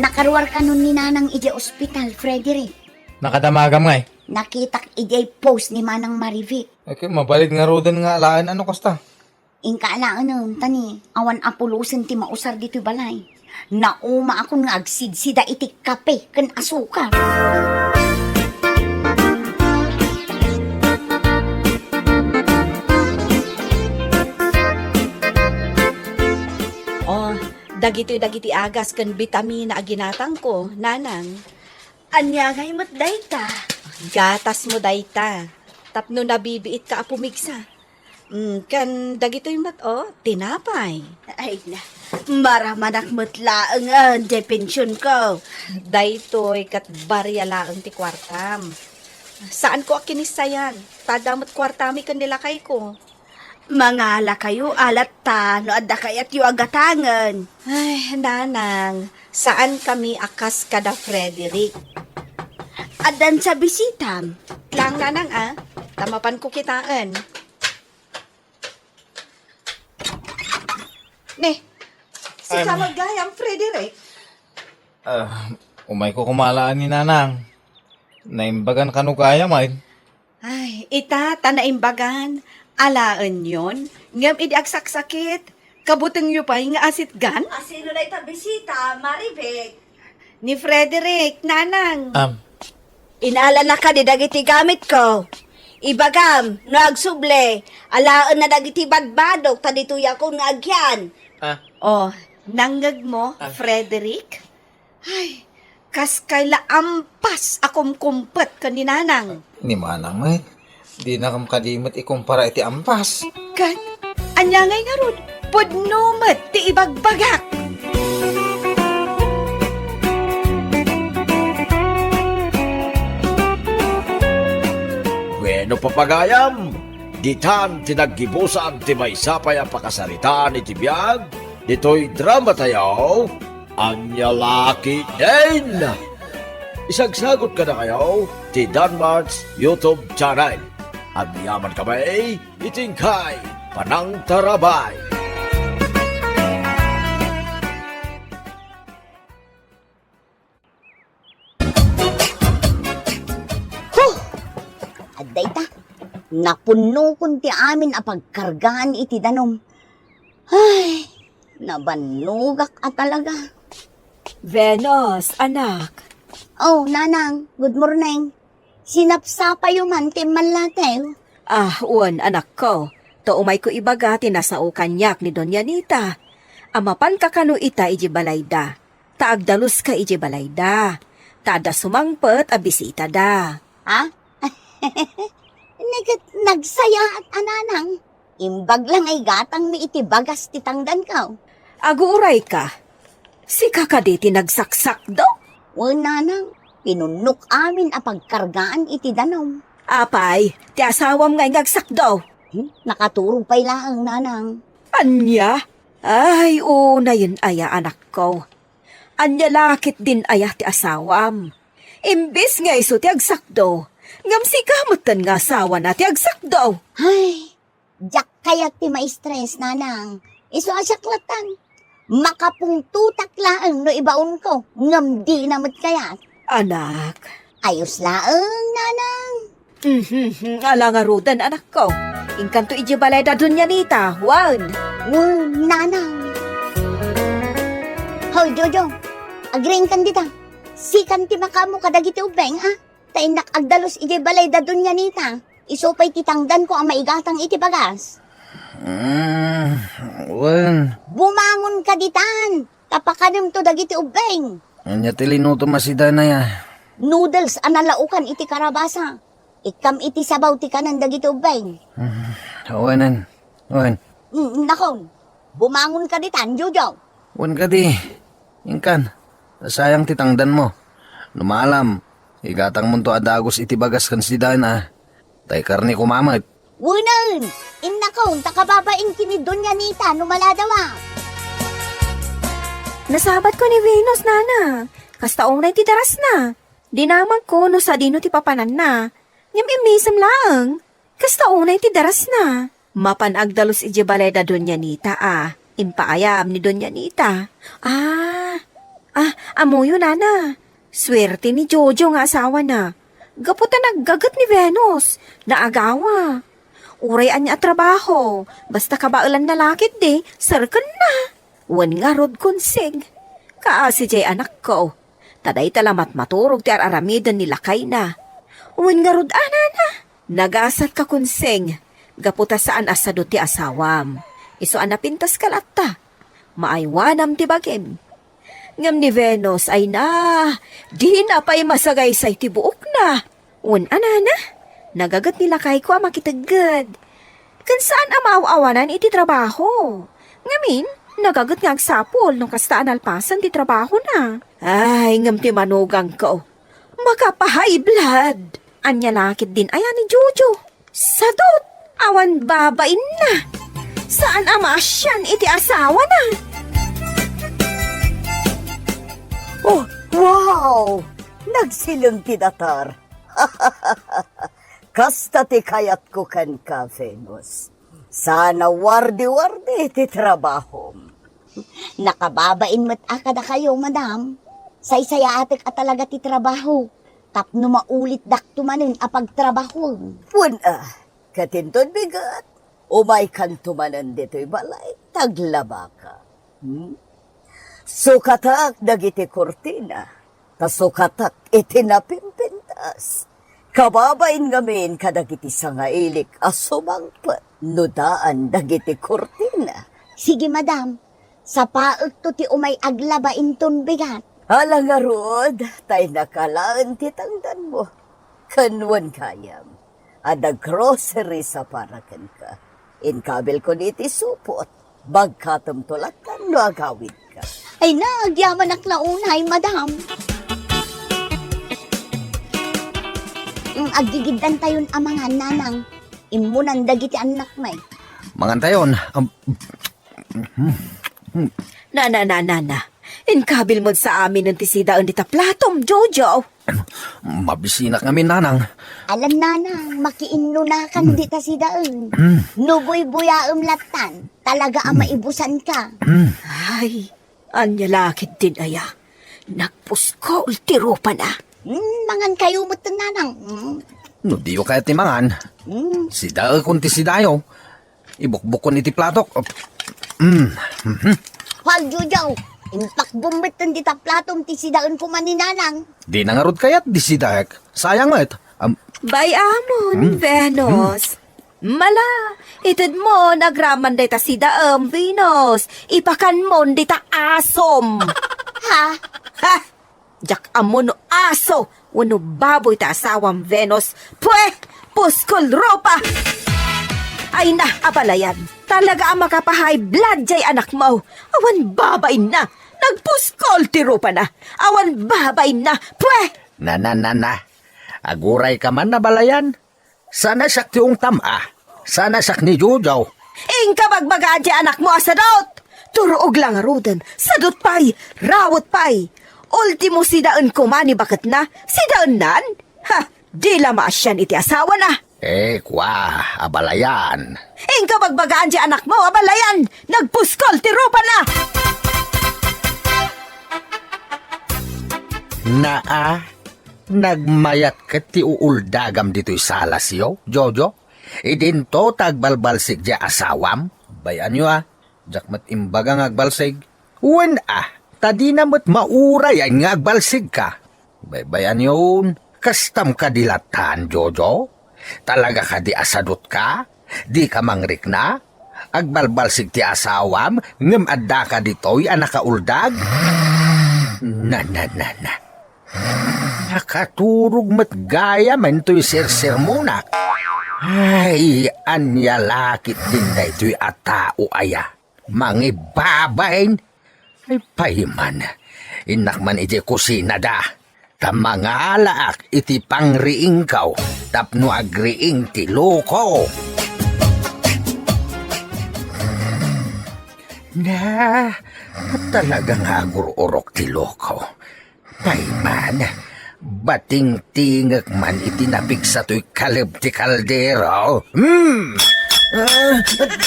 Nakaruarkanon ni Nanang idiay ospital, Frederick. Nakadamagam ngay? Nakitak idiay post ni Manang Marivic. Ay, ket mabalin ngaruden nga alaen a no kasta. Inka alaenem, ta ni, awan a pulosen ti mausar ditoy balay. Naumaakon nga agsidsida iti kape ken asukar. Oh, dagitoy dagiti agas ken bitamina a ginatangko, Nanang. Ania ngay met dayta? Gatasmo dayta. Tapno nabibiitka a pumigsa. Mm, ken dagitoy met, oh, tinapay. Ay na, maramanak met laengen, diay pensionko. Daytoy ket baria laeng ti kuartam. Saanko a kinissayan. Ta adda met kuartami ken ni lakayko. Mangalakayo, alatta, no adda kayatyo a gatangen. Ay, nanang, saan kami a kas kada Frederick. Addan sa bisitam. Lang, nanang, ah. Ta mapanko kitaen. Ne, sika Ay. Met gayam, Frederick? Ah, umayko koma laeng ni nanang. Naimbagan kano gayam, ay. Ay, ita ta naimbagan. Alaenyon, ngem idi agsaksakit, kabutengyo pay nga asitgan? A, sino dayta bisita, Maribek? Ni Frederick, nanang. Am. Inalanaka di dagiti gamitko. Ibagam, no agsubli, alaenna dagiti badbadok, ta ditoy ako nga agyan. Ah. Oh, nangngegmo, Ah. Frederick? Ay, kas kayla ampas a kumkumpet ken ni nanang. Ni manang met, dina kam kadi met ikumpara iti ampas. Ken, ania ngay ngarud, pudno met ti ibagbagak. Bueno, papagayam, ditan ti naggibusan ti maysa pay a pakasaritaan iti biag ditoy drama tayo, Ania La Ketdin. Isagsagut kadakayo ti Danmart's YouTube channel. Agyaman kami iti inkay panangtarabay. Huh! Adda ita, napunnokon ti amin a pagkargaan iti danum. Ay, nabannogak a talaga. Venus, anak. Oh, nanang, good morning. Sinapsapayo man ti immallatew? Ah, wen, anakko. Ta umayko ibaga ti nasao kaniak ni Doña Nita. A mapanka kano ita idiay balayda. Ta agdaluska idiay balayda. Ta adda sumangpet a bisitada. Ha? Nagsayaat a nanang. Imbag la nga igatangmi iti bagas ti tangdanko. Aguray ka. Sika kadi ti nagsaksakdo? Wen, nanang, pinunnok amin a pagkargaan iti danum. Apay, ti asawam nga ingagsakdo? Hmm? Nakaturog pay laeng, nanang. Ania? Ay, unayen aya, anakko. Ania la ketdin aya ti asawam? Imbes nga isu ti agsakdo, ngem sika metten nga asawana ti agsakdo. Ay, diak kayat ti maistres, nanang. Isu a siak latta. Makapungtotak laeng no ibaonko, ngem dina met kayat. Anak. Ayos laeng, nanang. Mhm, ala ngaruden, anakko. Inkanto idiay balay da Doña Nita, wen. Wen, nanang. Hoy, Jojo, agriingkan dita. Sikan ti makaammo kadagiti ubbing, a? Ta innak agdalus idiay balay da Doña Nita. Isu pay ti tangdanko a maigatang iti bagas. Mm, wen. Bumangonka ditan, ta pakanemto dagiti ubbing. Ania ti linutom a sidanay a? Noodles a nalaokan iti karabasa. Ikkam iti sabaw ti kanen dagiti ubbing. Mm, wenen. Wen. Mm, nakon, bumangonka ditan, Jojo. Wen kadi, inkan, ta sayang ti tangdanmo. No maalam, igatangmonto a dagus iti bagas ken sidanay a. Tay karne koma met. Wenen, innakon, ta kababain ken ni Doña Nita no maladawa. Nasabatko ni Venus, nana. Kasta unay ti darasna. Dinamagko no sadino ti papananna. Ngem immisem laeng. Kasta unay ti darasna. Mapan agdalus idiay balay da Doña Nita a. Impaayam ni Doña Nita. Ah, ah, ammoyo, nana. Suerte ni Jojo nga asawana. Gapu ta naggaget ni Venus, naagawa. Uray ania a trabaho, basta kabaelanna la ketdi, serkenna. Wen ngarud, Kunsing. Kaasi diay anakko. Ta dayta la matmaturog ti ar-aramiden ni lakayna. Wen ngarud, a, nana. Nagasatka, Kunsing. Gapu ta saan a sadu ti asawam. Isu a napintaska latta. Maaywanam ti bagim. Ngem ni Venus, ay na, dina pay masagaysay ti buokna. Wen a, nana, nagaget ni lakayko a makitegged. Ken saan a maaw-awanan iti trabaho. Ngamin, nagaget nga agsapul no kasta a nalpasen ti trabahona. Ay, ngem ti manugangko, makapa-high blood. Ania la ketdin aya ni Jojo? Sadut! Awan babainna! Saan a maasian iti asawana! Oh, wow! Nagsileng ti datar. Kasta ti kayatko kenka, Venus. Sana wardi-wardi ti trabahom. Nakababain met a kadakayo, madam. Saysayaatek a talaga ti trabaho tapno maulitdakto manen a pagtrabahoen. Wen a, ket inton bigat, umaykanto manen ditoy balay, taglabaka. Hmm? Sukatak dagiti kurtina, ta sukatak iti napimpintas. Kababain ngamin kadagiti sangailik a sumangpet no daan dagiti kurtina. Sige, madam. Sapaekto ti umay aglaba inton bigat. Ala ngarud, tay nakalaen ti tangdanmo. Ken wen gayam, adda groceries a para kenka. Inkabilkon iti supot. Bagkatemto lattan no agawidka. Ay na, agyamanak la unay, madam. Mm, aggigiddantayon a mangan, nanang. Immunan dagiti annakmi. Mangantayon. Am, Na, na, na, na, na. Inkabil mod sa amin ti sidaen dita platom, Jojo. Mabisinak ngamin, nanang. Alam, nanang, makiinnunakan dita sidaen. No buybuyaem lattan, talaga a maibusanka. Ay, ania la ketdin aya? Nagpuskol ti rupana. Mm, mangankayo met, nanang. Mm. No diyo kayat ti mangan, Mm. sidaekon ti sidayo. Ibukbukkon iti platok. Mm. Mhm. Hal, Jojo, impakbom met dita platom ti sidaen koma ni nanang. Dina ngarud kayat ti sidaek. Sayang met. Am- Bay-amon, Hmm? Venus. Mala, itedmon agraman dayta sidaem, Venus. Ipakanmon dita asom. Ha? Ha? Diak ammo no aso wenno baboy ti asawam, Venus. Pwe! Puskol rupa! Ay na, abalayan. Talaga a makapahay blood jay anakmo. Awan babainna. Nagpuskol ti rupana. Awan babainna. Pwe! Na, na, na, na. Agurayka man, abalayan. Saan a siak ti ungtam a? Saan a siak ni Jojo? Inka bagbagaan ti anakmo a sadut! Turog la ngaruden, sadut pay, rawet pay! Ultimo sidaen koma ni baketna, sidaennan? Ha, di la maasian iti asawana! Eh, kua, abalayan. Inka bagbagaan ti anakmo, abalayan! Nagpuskol ti rupana! Naa, nagmayat ket ti uuldagam ditoy salasyo, Jojo? Idinto ta agbalbalsig diay asawam? Bay-anyo a, diak met imbaga nga agbalsig. Wen a, ta dina met maurayan nga agbalsigka. Baybay-anyon, kastam kadi lattan, Jojo? Talaga kadi a sadutka? Dika mangrikna? Agbalbalsig ti asawam, ngem addaka ditoy a nakauldag? Na, na, na, na. Nakaturog met gayam intoy sersermonak. Ay, ania la ketdin daytoy a tao aya? Mangibabain? Ay, payman, innak man idiay kusinada, ta mangalaak iti pangriingko tapno agriing ti loko. Na, talaga nga agur-urok ti loko. Payman, batingtingek man iti napigsa toy kaleb ti kaldero. Hmm! Ah,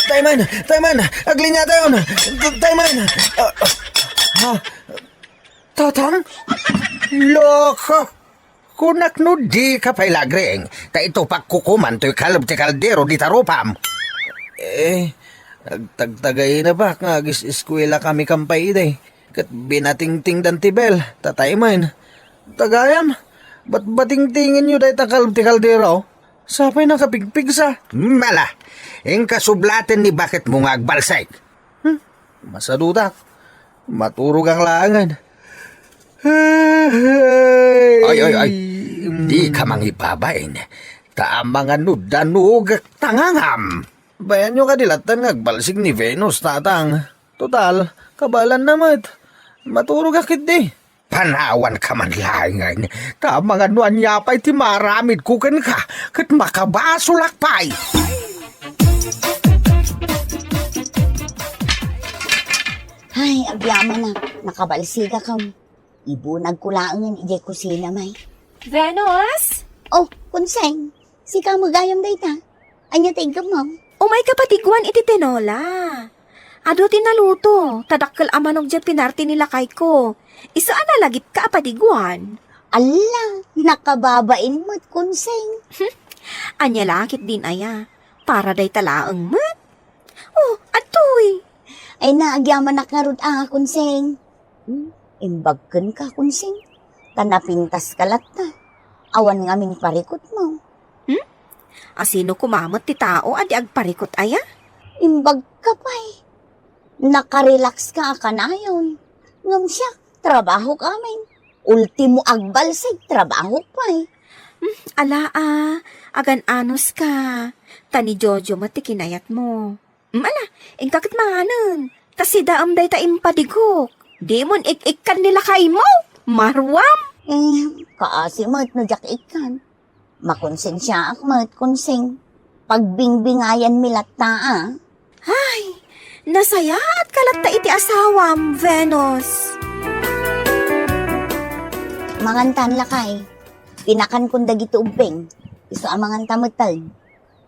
tayman! Tayman! Aglinia tayon! Tayman! Ah, ah, ah, Tatang? Loko! Kunak no dika pay la agriing, ta itupakko koman toy kaleb ti kaldero dita rupam. Eh, agtagtagayna bak nga agis-eskuela kami kampay idi. Ket binatingtingdan ti bel, ta taymen. Tagayam, bat batingtingenyo dayta kalem ti kaldero? Sapay nakapigpigsa. Mala, inka sublaten ni baketmo nga agbalsig. Hmm? Masadutak. Maturogak laengen. Ay, ay, ay. Dika mangibabain. Ta amangan no danogak tangangam. Bayanyo kadi lattan nga agbalsig ni Venus, tatang. Total, kabaelanna met. Maturogak ketdi. Panawanka man laengen, ta amangan no ania pay ti maaramidko kenka, ket makabasolak pay. Ay, agyamanak, nakabalsigakam. Ibunagko laengen idiay kusina, may. Venus? Oh, Kunseng, sika met gayam dayta. Ania ti iggemmo? Umayka patiguan iti tinola. Adu ti naluto, ta dakkel a manok diay pinarti ni lakayko. Isu a nalagitka a patiguan. Alla, nakababain met, Kunseng. Ania la ket din aya? Para dayta laeng met. Oh, adtoy. Ay, naagyamanak ngarud a, Kunseng. Hmm, imbag kenka, Kunseng. Ta napintaska latta. Awan ngamin parikutmo. Hmm? Asino koma met ti tao a di agparikut aya? Imbagka pay. Nakarelaxka a kanayon. Ngem siak, trabahok amin. Ultimo agbalsig, trabahok pay. Hmm, ala a, agan-anuska. Ta ni Jojo met ti kinayatmo. Mm, ala, inka ket maanen. Ta sidaem dayta impadigok. Dimon ik-ikkan ni lakaymo. Maruam. Eh, kaasi met no diak ikkan. Makonsensiaak met, Kunseng. Pagbingbingayanmi latta, a. Ay, nasayaatka latta iti asawam, Venus. Mangantan, lakay. Pinakankon dagiti ubbing. Isu a manganta metten.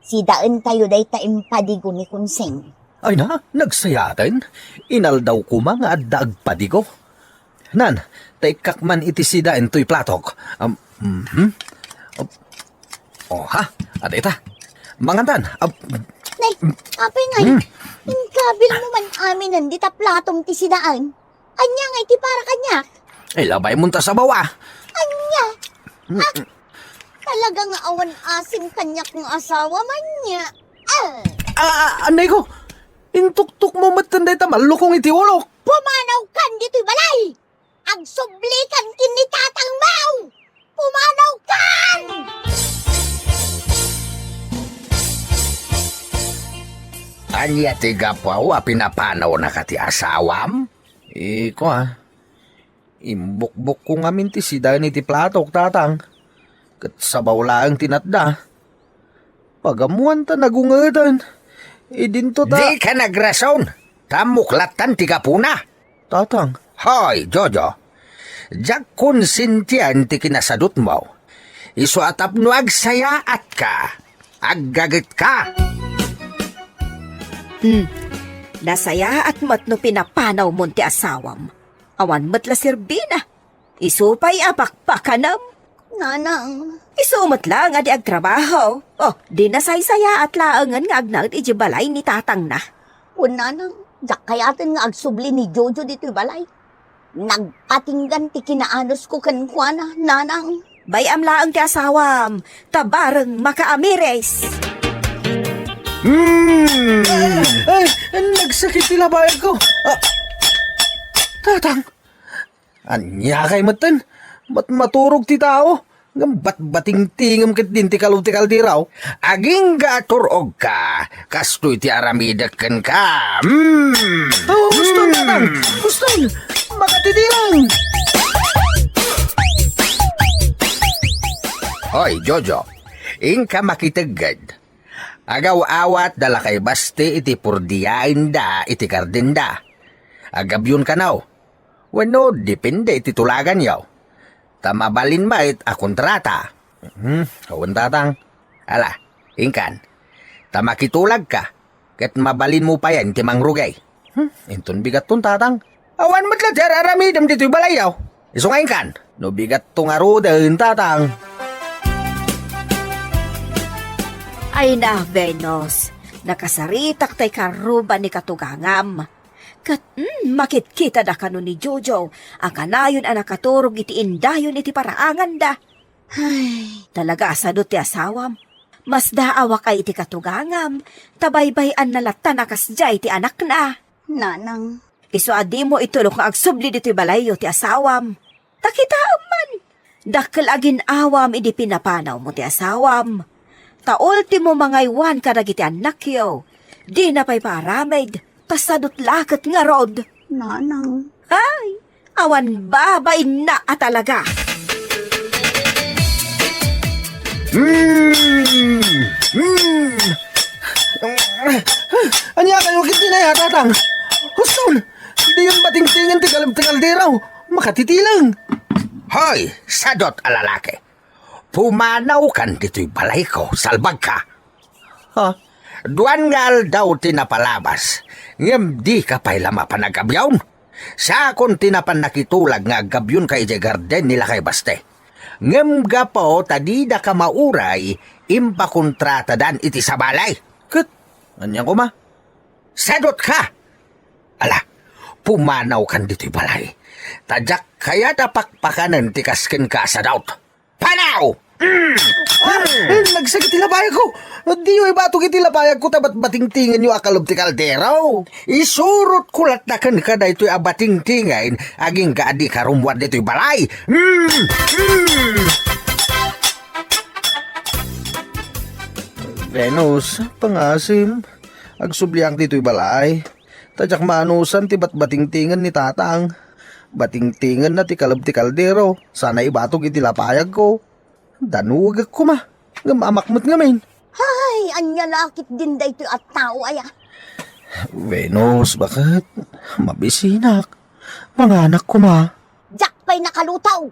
Sidaentayo dayta impadigo ni Kunseng. Ay na, nagsayaaten. Inaldaw koma nga adda agpadigo. Nan, ta ikkak man iti sidaen toy platok. Am, mhm. Op. Oh, ha? Ata ita. Mangantan. Ab- Nay, apay ngay, Hmm. inkabilmo man aminen dita platom ti sidaen. Ania nga iti para kaniak? Ay, labaymon ta sabaw, a. Ania? Mm. Ah, talaga nga awan asin kaniak nga asawa, ania? Ah! Ah, ah, anay ko! Intuktok mo met dayta mallukong iti ulok! Pumanawkan ditoy balay! Agsublikan ken ni tatangmo! Pumanawkan! Ania ti gapu a pinapanawnaka ti asawam? Iko, a. Imbukbukko ngamin ti sidaen iti platok, tatang. Ket sabaw laeng ti natda. Pagammoan ta nagungeten. Idinto ta Dika nagrason. Ta ammok lattan ti gapuna. Tatang. Hoy, Jojo. Diak konsintian ti kinasadutmo. Isu a tapno agsayaatka, aggagetka. Hmm. Nasayaat met no pinapanawmon ti asawam. Awan met la serbina. Isu pay a pakpakanem. Nanang. Isu met la nga di agtrabaho. Oh, di nasaysayaat laengen nga agnaed idiay balay ni tatangna. Wen, nanang, diak kayaten nga agsubli ni Jojo ditoy balay. Nagpatinggan ti kinaanusko kenkuana, nanang. Bay-am laeng ti asawam, ta bareng makaamiris. Hmm. Ay, nagsakit ti labayagko. Ah, tatang, ania kay metten? Mat-, maturog ti tao. Ngem batbatingtingem ketdin ti kalub ti kaldero. Agingga a tur-ogka, kastoy ti aramidek kenka. Hmm. Oh, gusto, hmm. Tatang. Gusto. Makatitirang. Hoy, Jojo. Inka makitegged. Agaw-awat da lakay basti iti purdiaenda iti gardenda. Agabyon kano. Wenno, depende iti tulaganyo. Ta mabalin met a kontrata. Hmm, awan, tatang. Ala, inkan. Ta makitulagka, ket mabalinmo payen ti mangrugi. Hmm, inton bigatton, tatang. Awan met la ti ar-aramidem ditoy balayyo. Isu nga inkan, no bigatto ngaruden, tatang. Ay na, Venus, nakasaritak tay karuba ni katugangam. Ket, mm, makitkitada kano ni Jojo a kanayon a nakaturog iti indayon iti paraanganda. Ay, talaga a sadut ti asawam. Masdaawak ay iti katugangam, ta baybay-anna latta a kasdiay ti anakna. Nanang. Isu a dimo itulok nga agsubli ditoy balayyo ti asawam. Ta kitaem man, dakkel a gin-awam idi pinapanawmo ti asawam. Ta ultimo mangaywan kadagiti annakyo. Dina pay paaramid, ta sadut la ket ngarud. Nanang. Ay, Awan babainna a talaga. Mm! Mm! Ania kayo ket dinaya, Tatang? Husto! Diyon batingtingen ti kalab ti kaldero. Makatitileng. Hoy, sadot a lalaki. Pumanawkan ditoy balayko, salbagka. Ha? Duan nga aldaw ti napalabas, ngem dika pay la mapan aggabion. Sakon ti napan nakitulag nga aggabionka idiay garden ni Lakay Baste. Ngem gapu ta didaka mauray, impakontratadan iti sabali. Ket, ania koma? Sadotka! Ala, pumanawkan ditoy balay. Ta diak kayat a pakpakanen ti kas kenka a sadot. Panaw! Mm! Ah, eh, nagsakit ti labayagko. Diyo ibatok iti labayagko ta bat-, batingtingenyo a kalab ti kaldero. Isurotko latta kenka daytoy a batingtingen agingga a dika rummuar ditoy balay. Mm! Mm! Venus, pangasim, agsubliak ditoy balay. Ta diak maanusan ti batbatingtingen ni Tatang. Batingtingenna ti kalab ti kaldero, sana ibatok iti labayagko. Danugek koma, ngem amak met ngamin. Hay, ania la ketdin daytoy a tao aya? Venus, baket? Mabisinak. Manganak koma. Diak pay nakalutaw.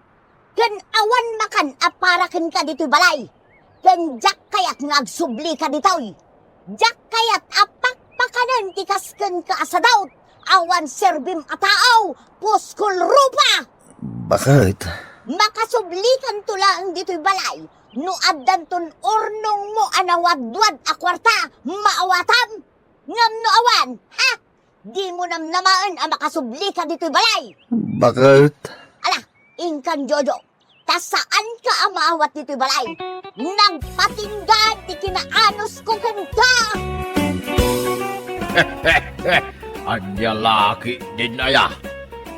Ken awan makan a para kenka ditoy balay. Ken diak kayat nga agsublika ditoy. Diak kayat a pakpakanen ti kas kenka a sadot. Awan serbim a tao, puskol rupa! Baket? Makasublikanto laeng ditoy balay no addanton urnongmo a nawadwad a kuarta, maawatam. Ngem no awan, ha? Dimo namnamaen a makasublika ditoy balay. Baket? Ala, inkan Jojo, ta saanka a maawat ditoy balay. Nagpatinggaan ti kinaanusko kenka. Ania la ketdin aya?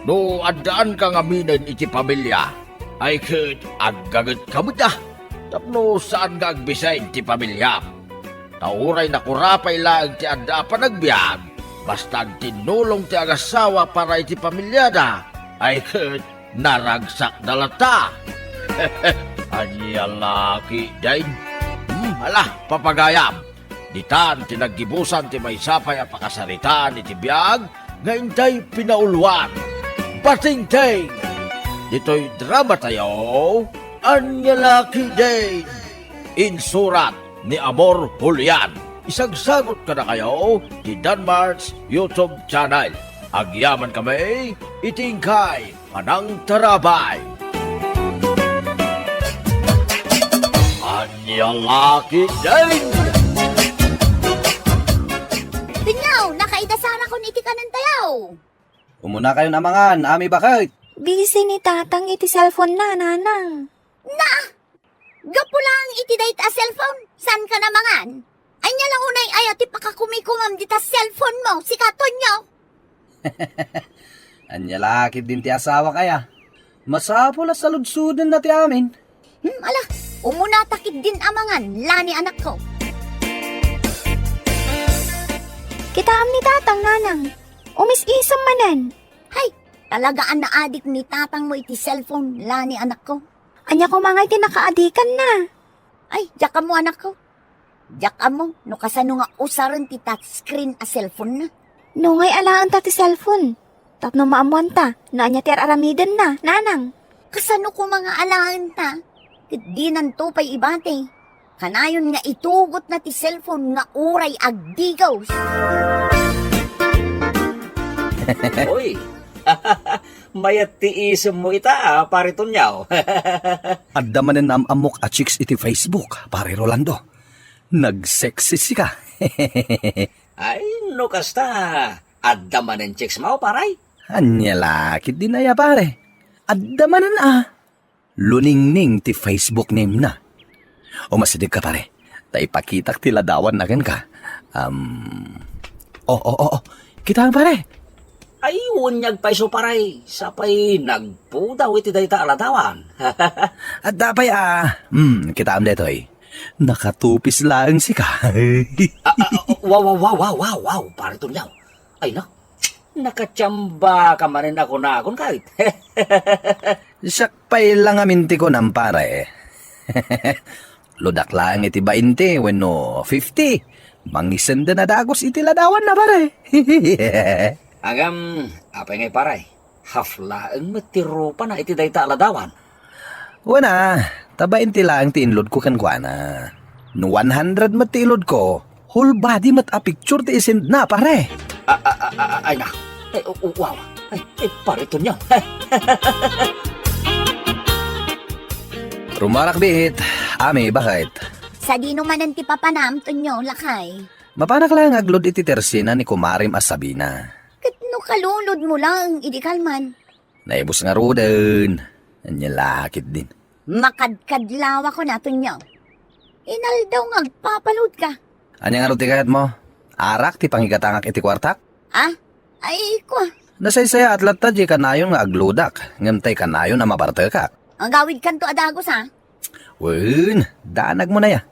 No addaanka ngaminen iti pamilia, ay ket aggagetka met a. Tapno saan nga agbisay ti pamiliam. Ta uray nakurapay laeng ti adda a panagbiag, basta agtinnulong ti agasawa para iti pamiliada, ay ket naragsakda latta. Ania la ketdin? Hmm, ala, papagayam. Ditan ti naggibusan ti maysa pay a pakasaritaan iti biag nga intay pinauluan. Batingting! Ditoy dramatayo, Ania la ketdin? Insurat ni Amor Julian. Isagsagot kadakayo ti Danmart's YouTube channel. Agyaman kami iti inkay panangtarabay. Ania la ketdin? Tenyo, nakaidasarakon iti kanentayo. Umunakayon a mangan, Ami Baket. Busy ni Tatang iti cellphone na, Nanang. Na! Gapu laeng iti dayta a cellphone, saanka a mangan? Ania la unay aya ti pakakumikumam dita cellphone mo, sika, Tonyo? Ania la ketdin ti asawak aya? Masapul a saludsodna ti amin. Hmm, ala, umunata ketdin a mangan, Lani anakko. Kitaem ni Tatang, Nanang. Umis-isem manen. Hay, talaga a naadik ni Tatangmo iti cellphone, Lani anakko. Ania koma ngay ti nakaadikanna? Ay, diak ammo, anakko. Diak ammo no kasano nga usaren ti touchscreen a cellphone na. No ngay alaenta ti cellphone, tapno maammoanta no ania ti ar-aramidenna, Nanang. Kasano koma nga alaenta? Ket dinanto pay ibati. Kanayon nga itugotna ti cellphone nga uray agdigaw. Uy, mayat ti isemmo ita, a, Pare Tonyo. Adda manen naam-ammok a chicks iti Facebook, Pare Rolando. Nag-sexy sika. Ay, no kasta, adda manen chicks mo, paray? Ania la ketdin aya, pare? Adda manen a. Luningning ti Facebook name na. Umasidegka, pare. Ta ipakitak ti ladawanna kenka. Um, oh, oh, oh, oh. Kitaem, pare. Ay, unyag pay isu, paray. Sapay nagpudaw iti dayta a ladawan. Adda pay a. Hmm, kitaem daytoy. Nakatupis laeng sika. Ah, ah, ah, wow, wow, wow, wow, wow, wow, Pare Tonyo. Ay, na. Nakachamba ka manen a kunakon, kayat. Siak pay la ngamin ti kunam, pare. Loadak laeng iti bainte wenno fifty. Mangisendan a dagus iti ladawanna, pare. Ngem, apay ngay, pare? Half laeng met ti rupana iti dayta a ladawan. Wen a, ta bainte laeng ti inloadko kenkuana. No one hundred met ti ilodko, whole body met a picture ti isendna, pare. A, a, a, a, ay na. Ay, u-, u-, wow. Ay, ay, pare Tonyo. Rumarak biit, Ami, baket? Sadino manen ti papanam, Tonyo, lakay? Mapanak laeng agload iti tersina ni kumarem a Sabina. Ket no kalulodmo laeng idi kalman? Naibus ngaruden. Ania la ketdin? Makadkadlawakon, Tonyo. Inaldaw nga agpapaloadka. Ania ngarud ti kayatmo? Arak ti pangigatangak iti kuartak? Ah? Ay, kua. Nasaysayaat latta diay kanayon nga agloadak, ngem tay kanayon a mabartekak. Agawidkanto a dagus, a? Wen, danagmon aya.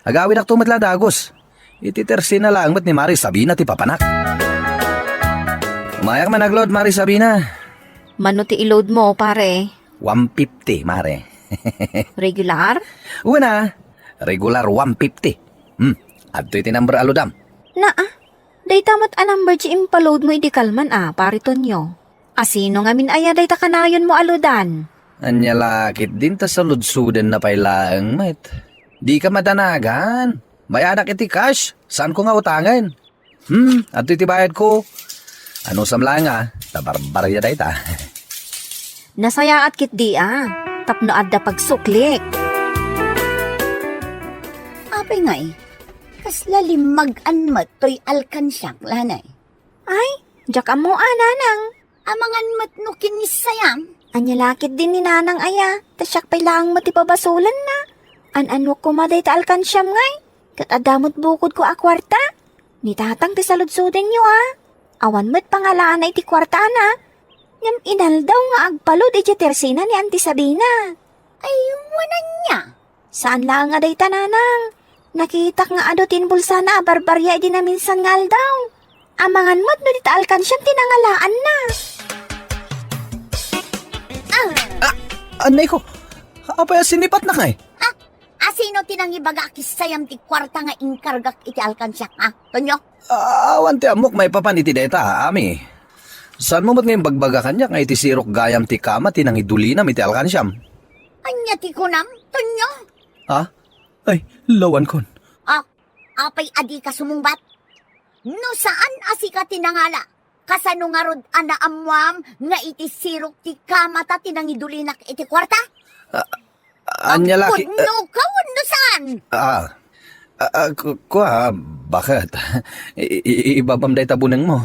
Agawidakto met la a dagus. Iti tersina laeng met ni Mari Sabina ti papanak. Umayak man agload, Mari Sabina. Mano ti iloadmo, pare? One fifty, Mare. Regular? Wen a, regular one fifty. Hmm, adtoy ti number a loadam. Naa, dayta met a number ti impaloadmo idi kalman a, pare Tonyo. Asino ngamin aya dayta kanayonmo a loadan? Ania la ketdin ta saludsodenna pay laeng met. Dika madanagan. Mayanak iti cash, saanko nga utangen. Hmm, adtoy ti bayadko. Anusam laeng a, ta barbarya dayta. Nasayaat ketdi a, tapno adda pagsuklik. Apay ngay, kasla limmag-an met toy alkansiak, lanay? Ay, diak ammo a, nanang. Amangan met no kinissayam. Ania la ketdin ni nanang aya, ta siak pay laeng met ti pabasolenna. An-anuak koma dayta alkansiam ngay, ket adda met bukodko a kuarta. Ni tatang ti saludsodenyo a. Awan met pangalaana iti kuartana. Ngem inaldaw nga agpaload idiay tersina ni Auntie Sabina. Ay, wen ania? Saan laeng a dayta, nanang. Nakitak nga adu ti inbulsana a barbarya idi naminsan nga aldaw. Amangan met no dita alkansiam ti nangalaanna. Ah! Ah, anay ko. Apay a sinipatnak ngay? Ah, asino ti nangibaga a kissayam ti kuarta nga inkargak iti alkansiak, ha, Tonyo? Ah, awan ti ammok maipapan iti dayta, Ami. Saanmo met nga imbagbaga kaniak nga iti sirok gayam ti kama ti nangidulinam iti alkansiam? Ania ti kunam, Tonyo? Ha? Ay, lawankon. Ah, apay a dika sumungbat? No saan a sika ti nangala, kasano ngarud a naammuam nga iti sirok ti kamata ti nangidulinak iti kuarta? Ah, ania la ki-, agpudno ka wenno saan? Ah, ah, ah, ku-, kua, baket? I-, i-, ibabam dayta bunengmo.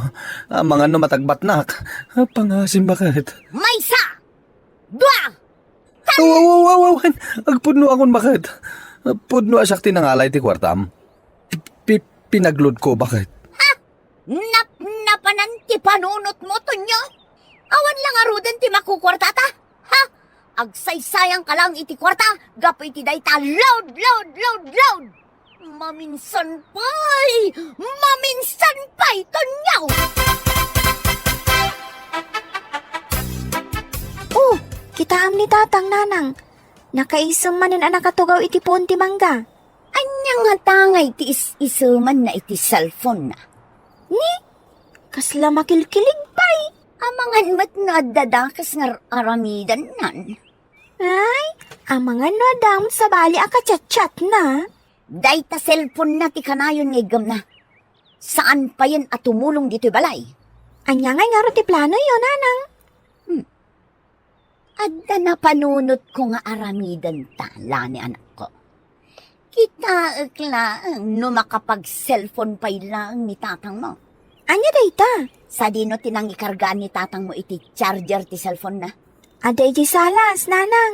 Amangan no matagbatnak. Ah, pangasim, baket? Maysa! Dua! Aw, aw, aw, aw, aw, agpudno akon, baket? Pudno a siak ti nangala iti kuartam. Pi-, pinagloadko, baket? Ha? Napnapanan ti panunotmo, Tonyo? Awan la ngaruden ti makukuartata? Ha? Agsaysayangka lang iti kuarta gapu iti dayta load, load, load, load! Maminsan pay! Maminsan pay, Tonyo! Oh, kitaem ni Tatang, Nanang. Nakaisem manen a nakatugaw iti puon ti mangga. Ania ngata ngay ti is-isemanna iti cellphone-na? Ni? Kasla makilkilig pay. Amangan met no adda dakes nga ar-, aramidannan. Ay, amangan no adda met sabali a kachatchatna. Dayta cellphone-na ti kanayon nga iggemna. Saan payen a tumulong ditoy balay. Ania ngay ngarud ti planoyo, Nanang? Hmm. Adda napanunotko nga aramidenta, Lani, anakko. Kitaek laeng no makapag-cellphone pay laeng ni tatangmo. Ania dayta? Sadino ti nangikargaan ni tatangmo iti charger ti cellphone-na? Adda idiay salas, Nanang.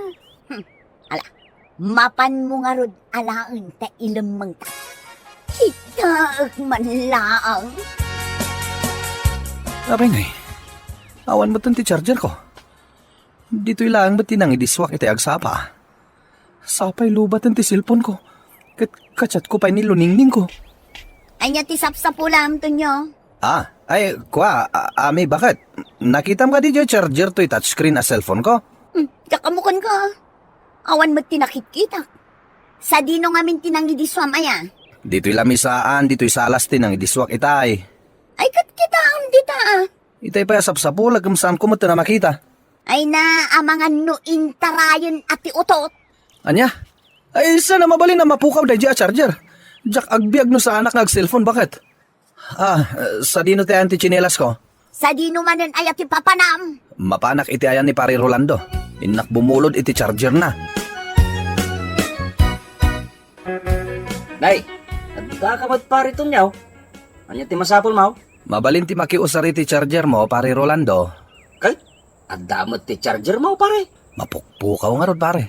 Hmm. Ala, mapanmo ngarud alaen ta ilemmengta. Kitaek man laeng. Apay ngay, awan metten ti charger-ko. Ditoy laeng met ti nangidissuak iti agsapa. Sapay lobaten ti cellphone-ko. Ket kachatko pay ni Luningning-ko. Ania ti sapsapulam, Tonyo? Ah, Ay, kua, a-, Ami, baket? Nakitam kadi diay charger toy touchscreen a cellphone ko? Hmm, diak ammo kenka. Awan met ti nakitkitak. Sadino ngamin ti nangidisuam aya? Ditoy lamisaan, ditoy salas ti nangidisuak itay. Ay, ket kitaem dita, a. Itay pay a sapsapulek, ngem saanko met a makita. Ay na, amangan no intarayen a ti utot. Ania? Ay, saan a mabalin a mapukaw daydi a charger? Diak agbiag no saanak nga ag-cellphone, baket? Ah, sadino ti ayan ti tsinelas ko? Sadino manen aya ti papanam? Mapanak iti ayan ni Pare Rolando. Innak bumulod iti charger na. Nay, adda ka met, Pare Tonyo? Ania ti masapul mo? Mabalin ti makiusar iti charger mo, Pare Rolando. Kay, adda met ti charger mo, pare. Mapukpukaw ngarud, pare.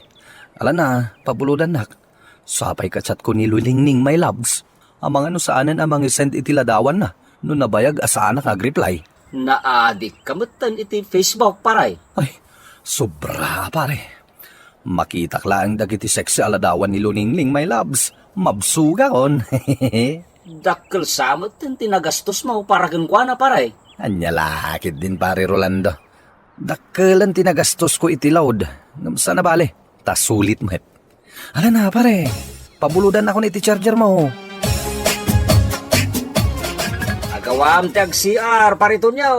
Ala na, pabulodannak. Sapay ka-chat ko ni Luningning, my loves. Amangan no saanen a mangisend iti ladawanna no nabayag a saanak nga agreply. Naadik ka metten iti Facebook, pare. Ay, sobra, pare. Makitak laeng dagiti sexy a ladawan ni Luningning, my loves. Mabsugakon. Dakkel sa metten ti nagastos mo para kenkuana, pare. Ania la ketdin, Pare Rolando. Dakkelen ti nagastos ko iti load. Ngem saan a bale, ta sulit met. Ala na, pare. Pabulodannakon iti charger mo. Agawam ti ag-C R, Pare Tonyo.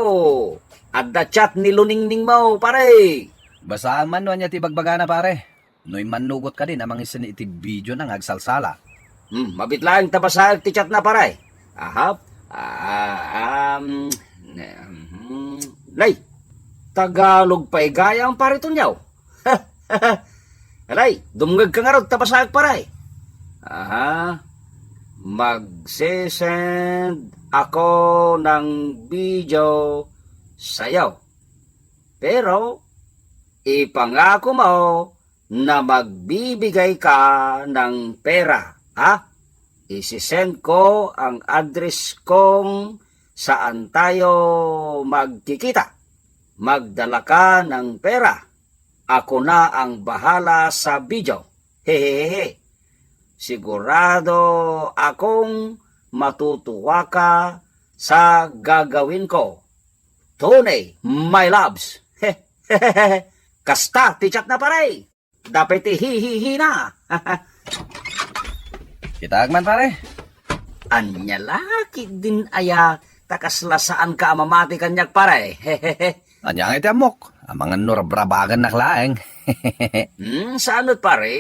Adda chat ni Luningning mo, pare. Basaam man no ania ti bagbagana, pare. No immannugot kadin a mangisin iti video na nga agsalsala. Hmm, mabit laeng ta basaek ti chat na, pare. Aha. Ah, um, ne-, hmm. Nay, Tagalog pay gayam, Pare Tonyo. Alay, dumngeg ka ngarud ta basaek, pare. Aha. Magsisend ako ng video sa'yo. Pero, ipangako mo na magbibigay ka ng pera, ha? Isisend ko ang address kung saan tayo magkikita. Magdala ka ng pera. Ako na ang bahala sa video. Hehehe. Sigurado akong matutuwa ka sa gagawin ko. Tony, my loves. Kasta ti chat na, pare. Dapay ti hi-hi-hi na. Kitaek man, pare. Ania la ketdin aya, ta kasla saanka a mamati kaniak, pare. Ania nga iti ammok? Amangan no rabrabagannak laeng. Hmm, saan met, pare.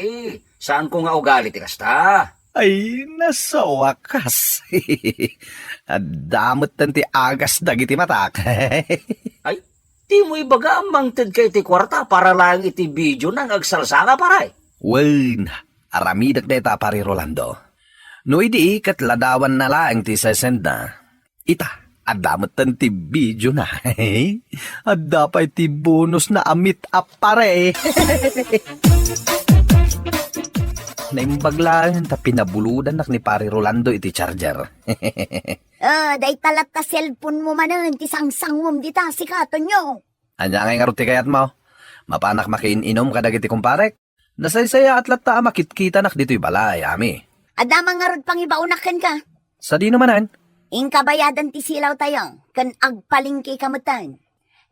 Saanko nga ugali ti kasta. Ay, nasawakas. Adda metten ti agas dagiti matak. Ay, dimo ibaga a mangted ka iti kuarta para laeng iti video na nga agsalsala, pare. Wen, aramidek dayta, Pare Rolando. No idi ket ladawanna laeng ti sesendna, ita, adda metten ti video na. Adda pay ti bonus na a meet up, pare. Naimbag laeng ta pinabulodannak ni Pare Rolando iti charger. Ah, dayta latta cellphone mo manen ti sangsangom dita, sika, Tonyo. Ania ngay ngarud ti kayatmo? Mapanak makiin-inom kadagiti kumparek? Nasaysayaat latta a makitkitanak ditoy balay, Ami. Adda man ngarud pangibaonak kenka. Sadino manen? Inka bayadan ti silaw tayo, ken agpalengke ka metten.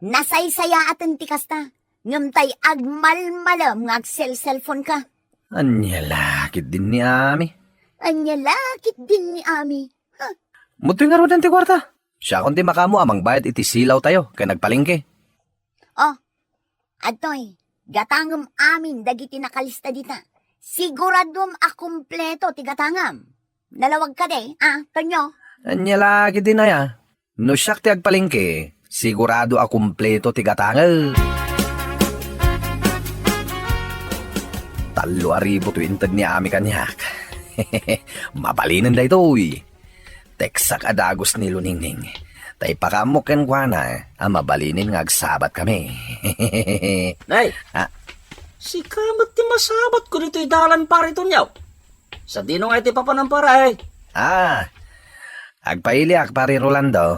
Nasaysayaaten ti kasta, ngem tay agmalmalem nga agselselfon ka. Ania la ketdin ni Ami? Ania la ketdin ni Ami? Huh? Mudtoy ngaruden ti kuarta. Siakon ti makaammo a mangbayad iti silaw tayo ken agpalengke. Oh, adtoy, gatangem amin dagiti nakalista dita. Siguradom a kumpleto ti gatangam. Nalawag kadi, a, Tonyo? Ania la ketdin aya? No siak ti agpalengke, sigurado a kumpleto ti gatangem. Tallo a ribu ti integ ni Ami kaniak. Mabalinen daytoy. Teksak a dagus ni Luningning. Tay pakaammo kenkuana a mabalinen nga agsabat kami. Nay, ah, sika met ti masabat ko ditoy dalan, Pare Tonyo. Sadino nga iti papanam, pare? Ah, agpailiak, Pare Rolando.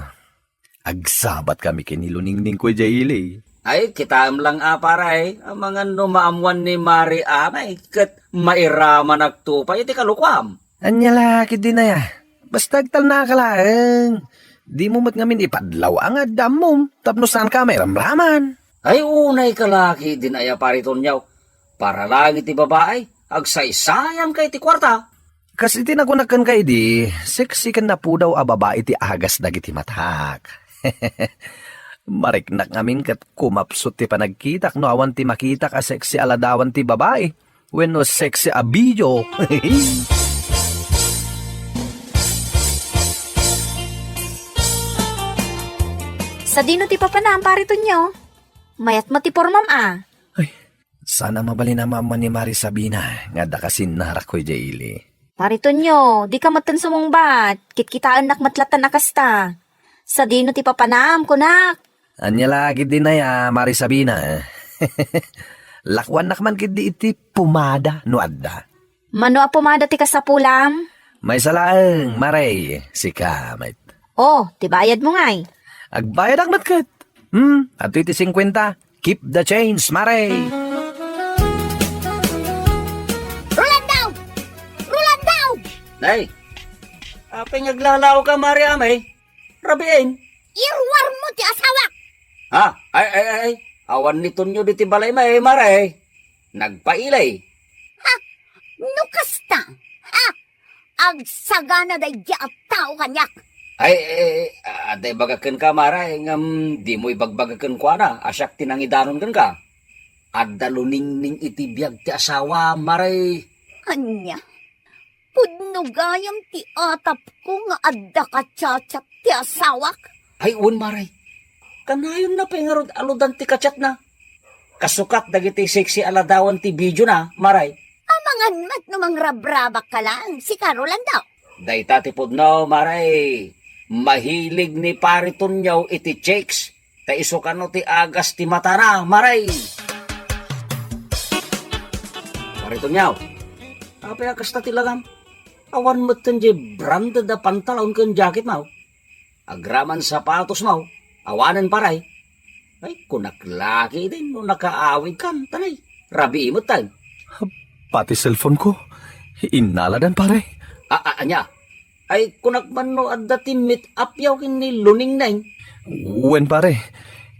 Agsabat kami ken ni Luningning ko idiay ili. Ay, kitaem lang a, pare, amangan no maammuan ni Mari Amay, ket mairamanak to pay iti kalukuam. Ania la ketdin aya? Basta agtalna ka laeng. Dimo met ngamin ipadlaw nga adda ammom tapno saanka mairamraman. Ay, unay ka laki din aya, Pare Tonyo. Para lang iti babae, agsaysayam ka iti kuarta. Kas iti nakunak kenka idi, sexy ken napudaw a babae ti agas dagiti matak. Mariknak ngamin ket kumapsut ti panagkitak no awan ti makitak a sexy a ladawan ti babae wenno sexy a video. Sadino ti papanam, Pare Tonyo? Mayat met ti pormam a. Ay, sana mabalin a maammo ni Mari Sabina nga adda kasinnarakko idiay ili. Pare Tonyo, dika metten sumungbat. Kitkitaennak met latta a kasta. Sadino ti papanam, kunak? Ania la ketdi aya, Mari Sabina? Lakuannak man ketdi iti pomada no adda. Mano a pomada ti kasapulam? Maysa laeng, Mare, sika met. Oh, ti bayadmo ngay? Agbayadak met ket. Hmm, adtoy ti singkuenta. Keep the change, Mare. Rolando! Rolando! Nay, apay nga aglalaoka, Mare, amay? Rabiin. Iruarmo ti asawak! Ha? Ay, ay, ay, ay. Awan ni Tonyo ditoy balay, Mare. Nagpailay. Ha? No kasta, ha? Agsagana daydi a tao kaniak. Ay, eh, adda ibaga kenka, Mare, ngem dimo ibagbaga kenkuana a siak ti nangidanon kenka. Adda luningning iti biag ti asawa, Mare. Ania? Pudno gayam ti atapko nga adda ka-chat-chat ti asawak? Ay, wen, Mare. Kanayonna pay ngarud a ludan ti ka-chatna. Kasukat dagiti sexy a ladawan ti videona, Mare. Amangan met no mangrabrabak ka laeng, sika, Rolando. Dayta ti pudno, Mare. Mahilig ni Pare Tonyo iti chicks. Ta isu kano ti agas ti matana, Mare. Pare Tonyo, apay a kasta ti lagam? Awan metten diay branded a pantalon ken jacketmo. Agraman sapatosmo, awanen, Pare. Ay, kunak laki idi no nakaawidkan, tanay. Rabii metten. Pati cellphone ko, innaladan, Pare. A-, a-, ania? Ay, kunak man no adda ti meet up-yo ken ni Luningning. Wen, Pare.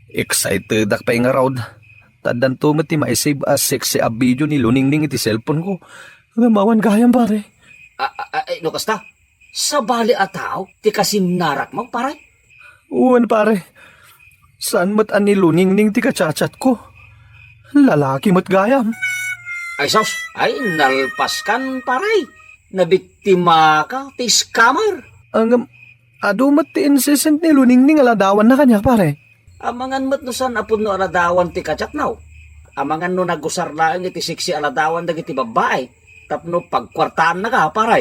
Excitedak pay ngarud. Ta addanto met ti maisave a sexy a video ni Luningning iti cellphone ko. Ngem awan gayam, Pare. A-, a-, ay, no kasta, sabali a tao ti kasinnarakmo, Pare? Wen, Pare. Saan met a ni Luningning ti ka-chat-chatko? Lalaki met gayam. Ay, sus! Ay, nalpaskan, Pare. Nabiktimaka ti scammer. Ngem, adu met ti insisend ni Luningning a ladawanna kaniak, Pare. Amangan met no saan a pudno a ladawan ti ka-chatna. Amangan no nagusar laeng iti sexy a ladawan dagiti babbai tapno pagkuartaannaka, Pare.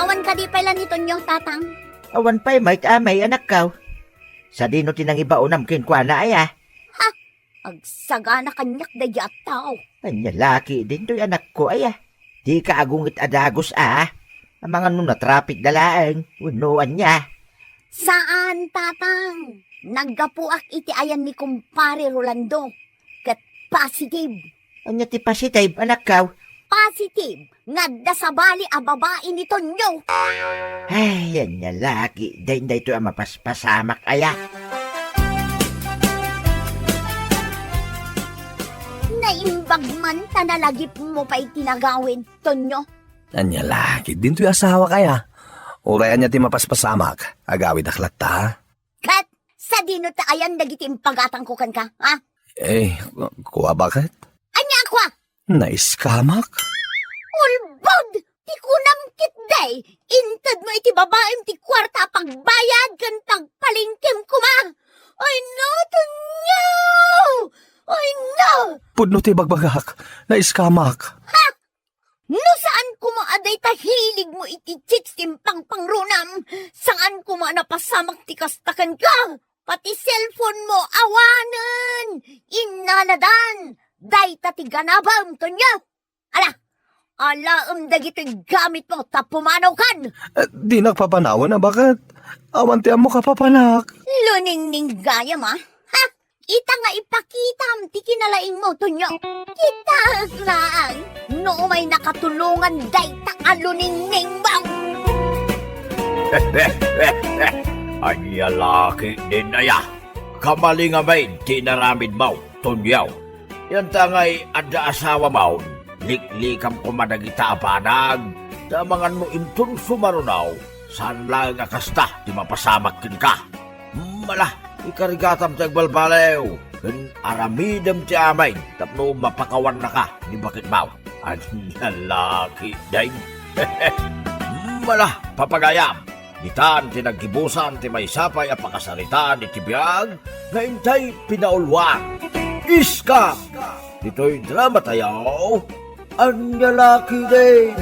Awan kadi pay la ni Tonyo, Tatang? Awan pay met, amay, anakko. Sadino ti nangibaonam kenkuana, aya? Ha? Agsagana kaniak daydi a tao. Ania la ketdin toy, anakko, aya? Dika agunget a dagus a. Amangan no natraffic da laeng, wenno ania? Saan, Tatang. Naggapuak iti ayan ni Kumpare Rolando. Ket positive. Ania ti positive, anakko? Positive nga adda sabali a babai ni Tonyo. Ay, ania la ketdin daytoy a mapaspasamak, aya? Naimbag man ta nalagipmo pay ti nagawid, Tonyo. Ania la ketdin toy asawak, aya? Uray ania ti mapaspasamak, agawidak latta. Ket sadino ti ayan dagiti impagatangko kenka, ha? Eh, ku-, kua, baket? Ania a kua? Naiskamak? Ulbod! Ti kunam ketdi, intedmo iti babaim ti kuarta a pagbayad ken pagpalengkem koma. Ay no, Tonyo! Ay no! Pudno ti bagbagak, naiskamak. Ha? No saan koma a dayta hiligmo iti chicks ti impangpangrunam, saan koma a napasamak ti kasta kenka. Pati cellphone mo, awanen! Innaladan! Dayta ti ganabem, Tonyo! Ala, alaem dagitoy gamitmo ta pumanawkan! Eh, dinak papanawen a baket. Awan ti ammok a papanak. Luningning gayam, a. Ha? Ita nga ipakitam ti kinalaingmo, Tonyo. Kitaek laeng no umay nakatulongan dayta a luningning mo. Ania laki din aya? Kamalingamin ti inaramidmo, Tonyo. Yan ta ngay adda asawam, liklikam koma dagita a banag, ta amangan no inton sumaruno, saan laeng a kasta ti mapasamak kenka. Mala, ikarigatam ti agbalbaliw, ken aramidem ti amin tapno mapakawannaka ni baketmo. Ania laki din. Mala, papagayam, ditan ti naggibusan ti maysa pay a pakasaritaan iti biag nga intay pinauluan. Iskam! Ditoy drama tayo, Ania laki din.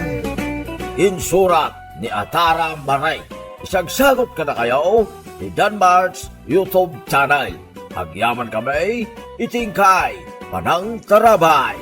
Insurat ni Atara Maray. Isagsagot kadakayo ti Danmart's YouTube channel. Agyaman kami iti inkay panangtarabay.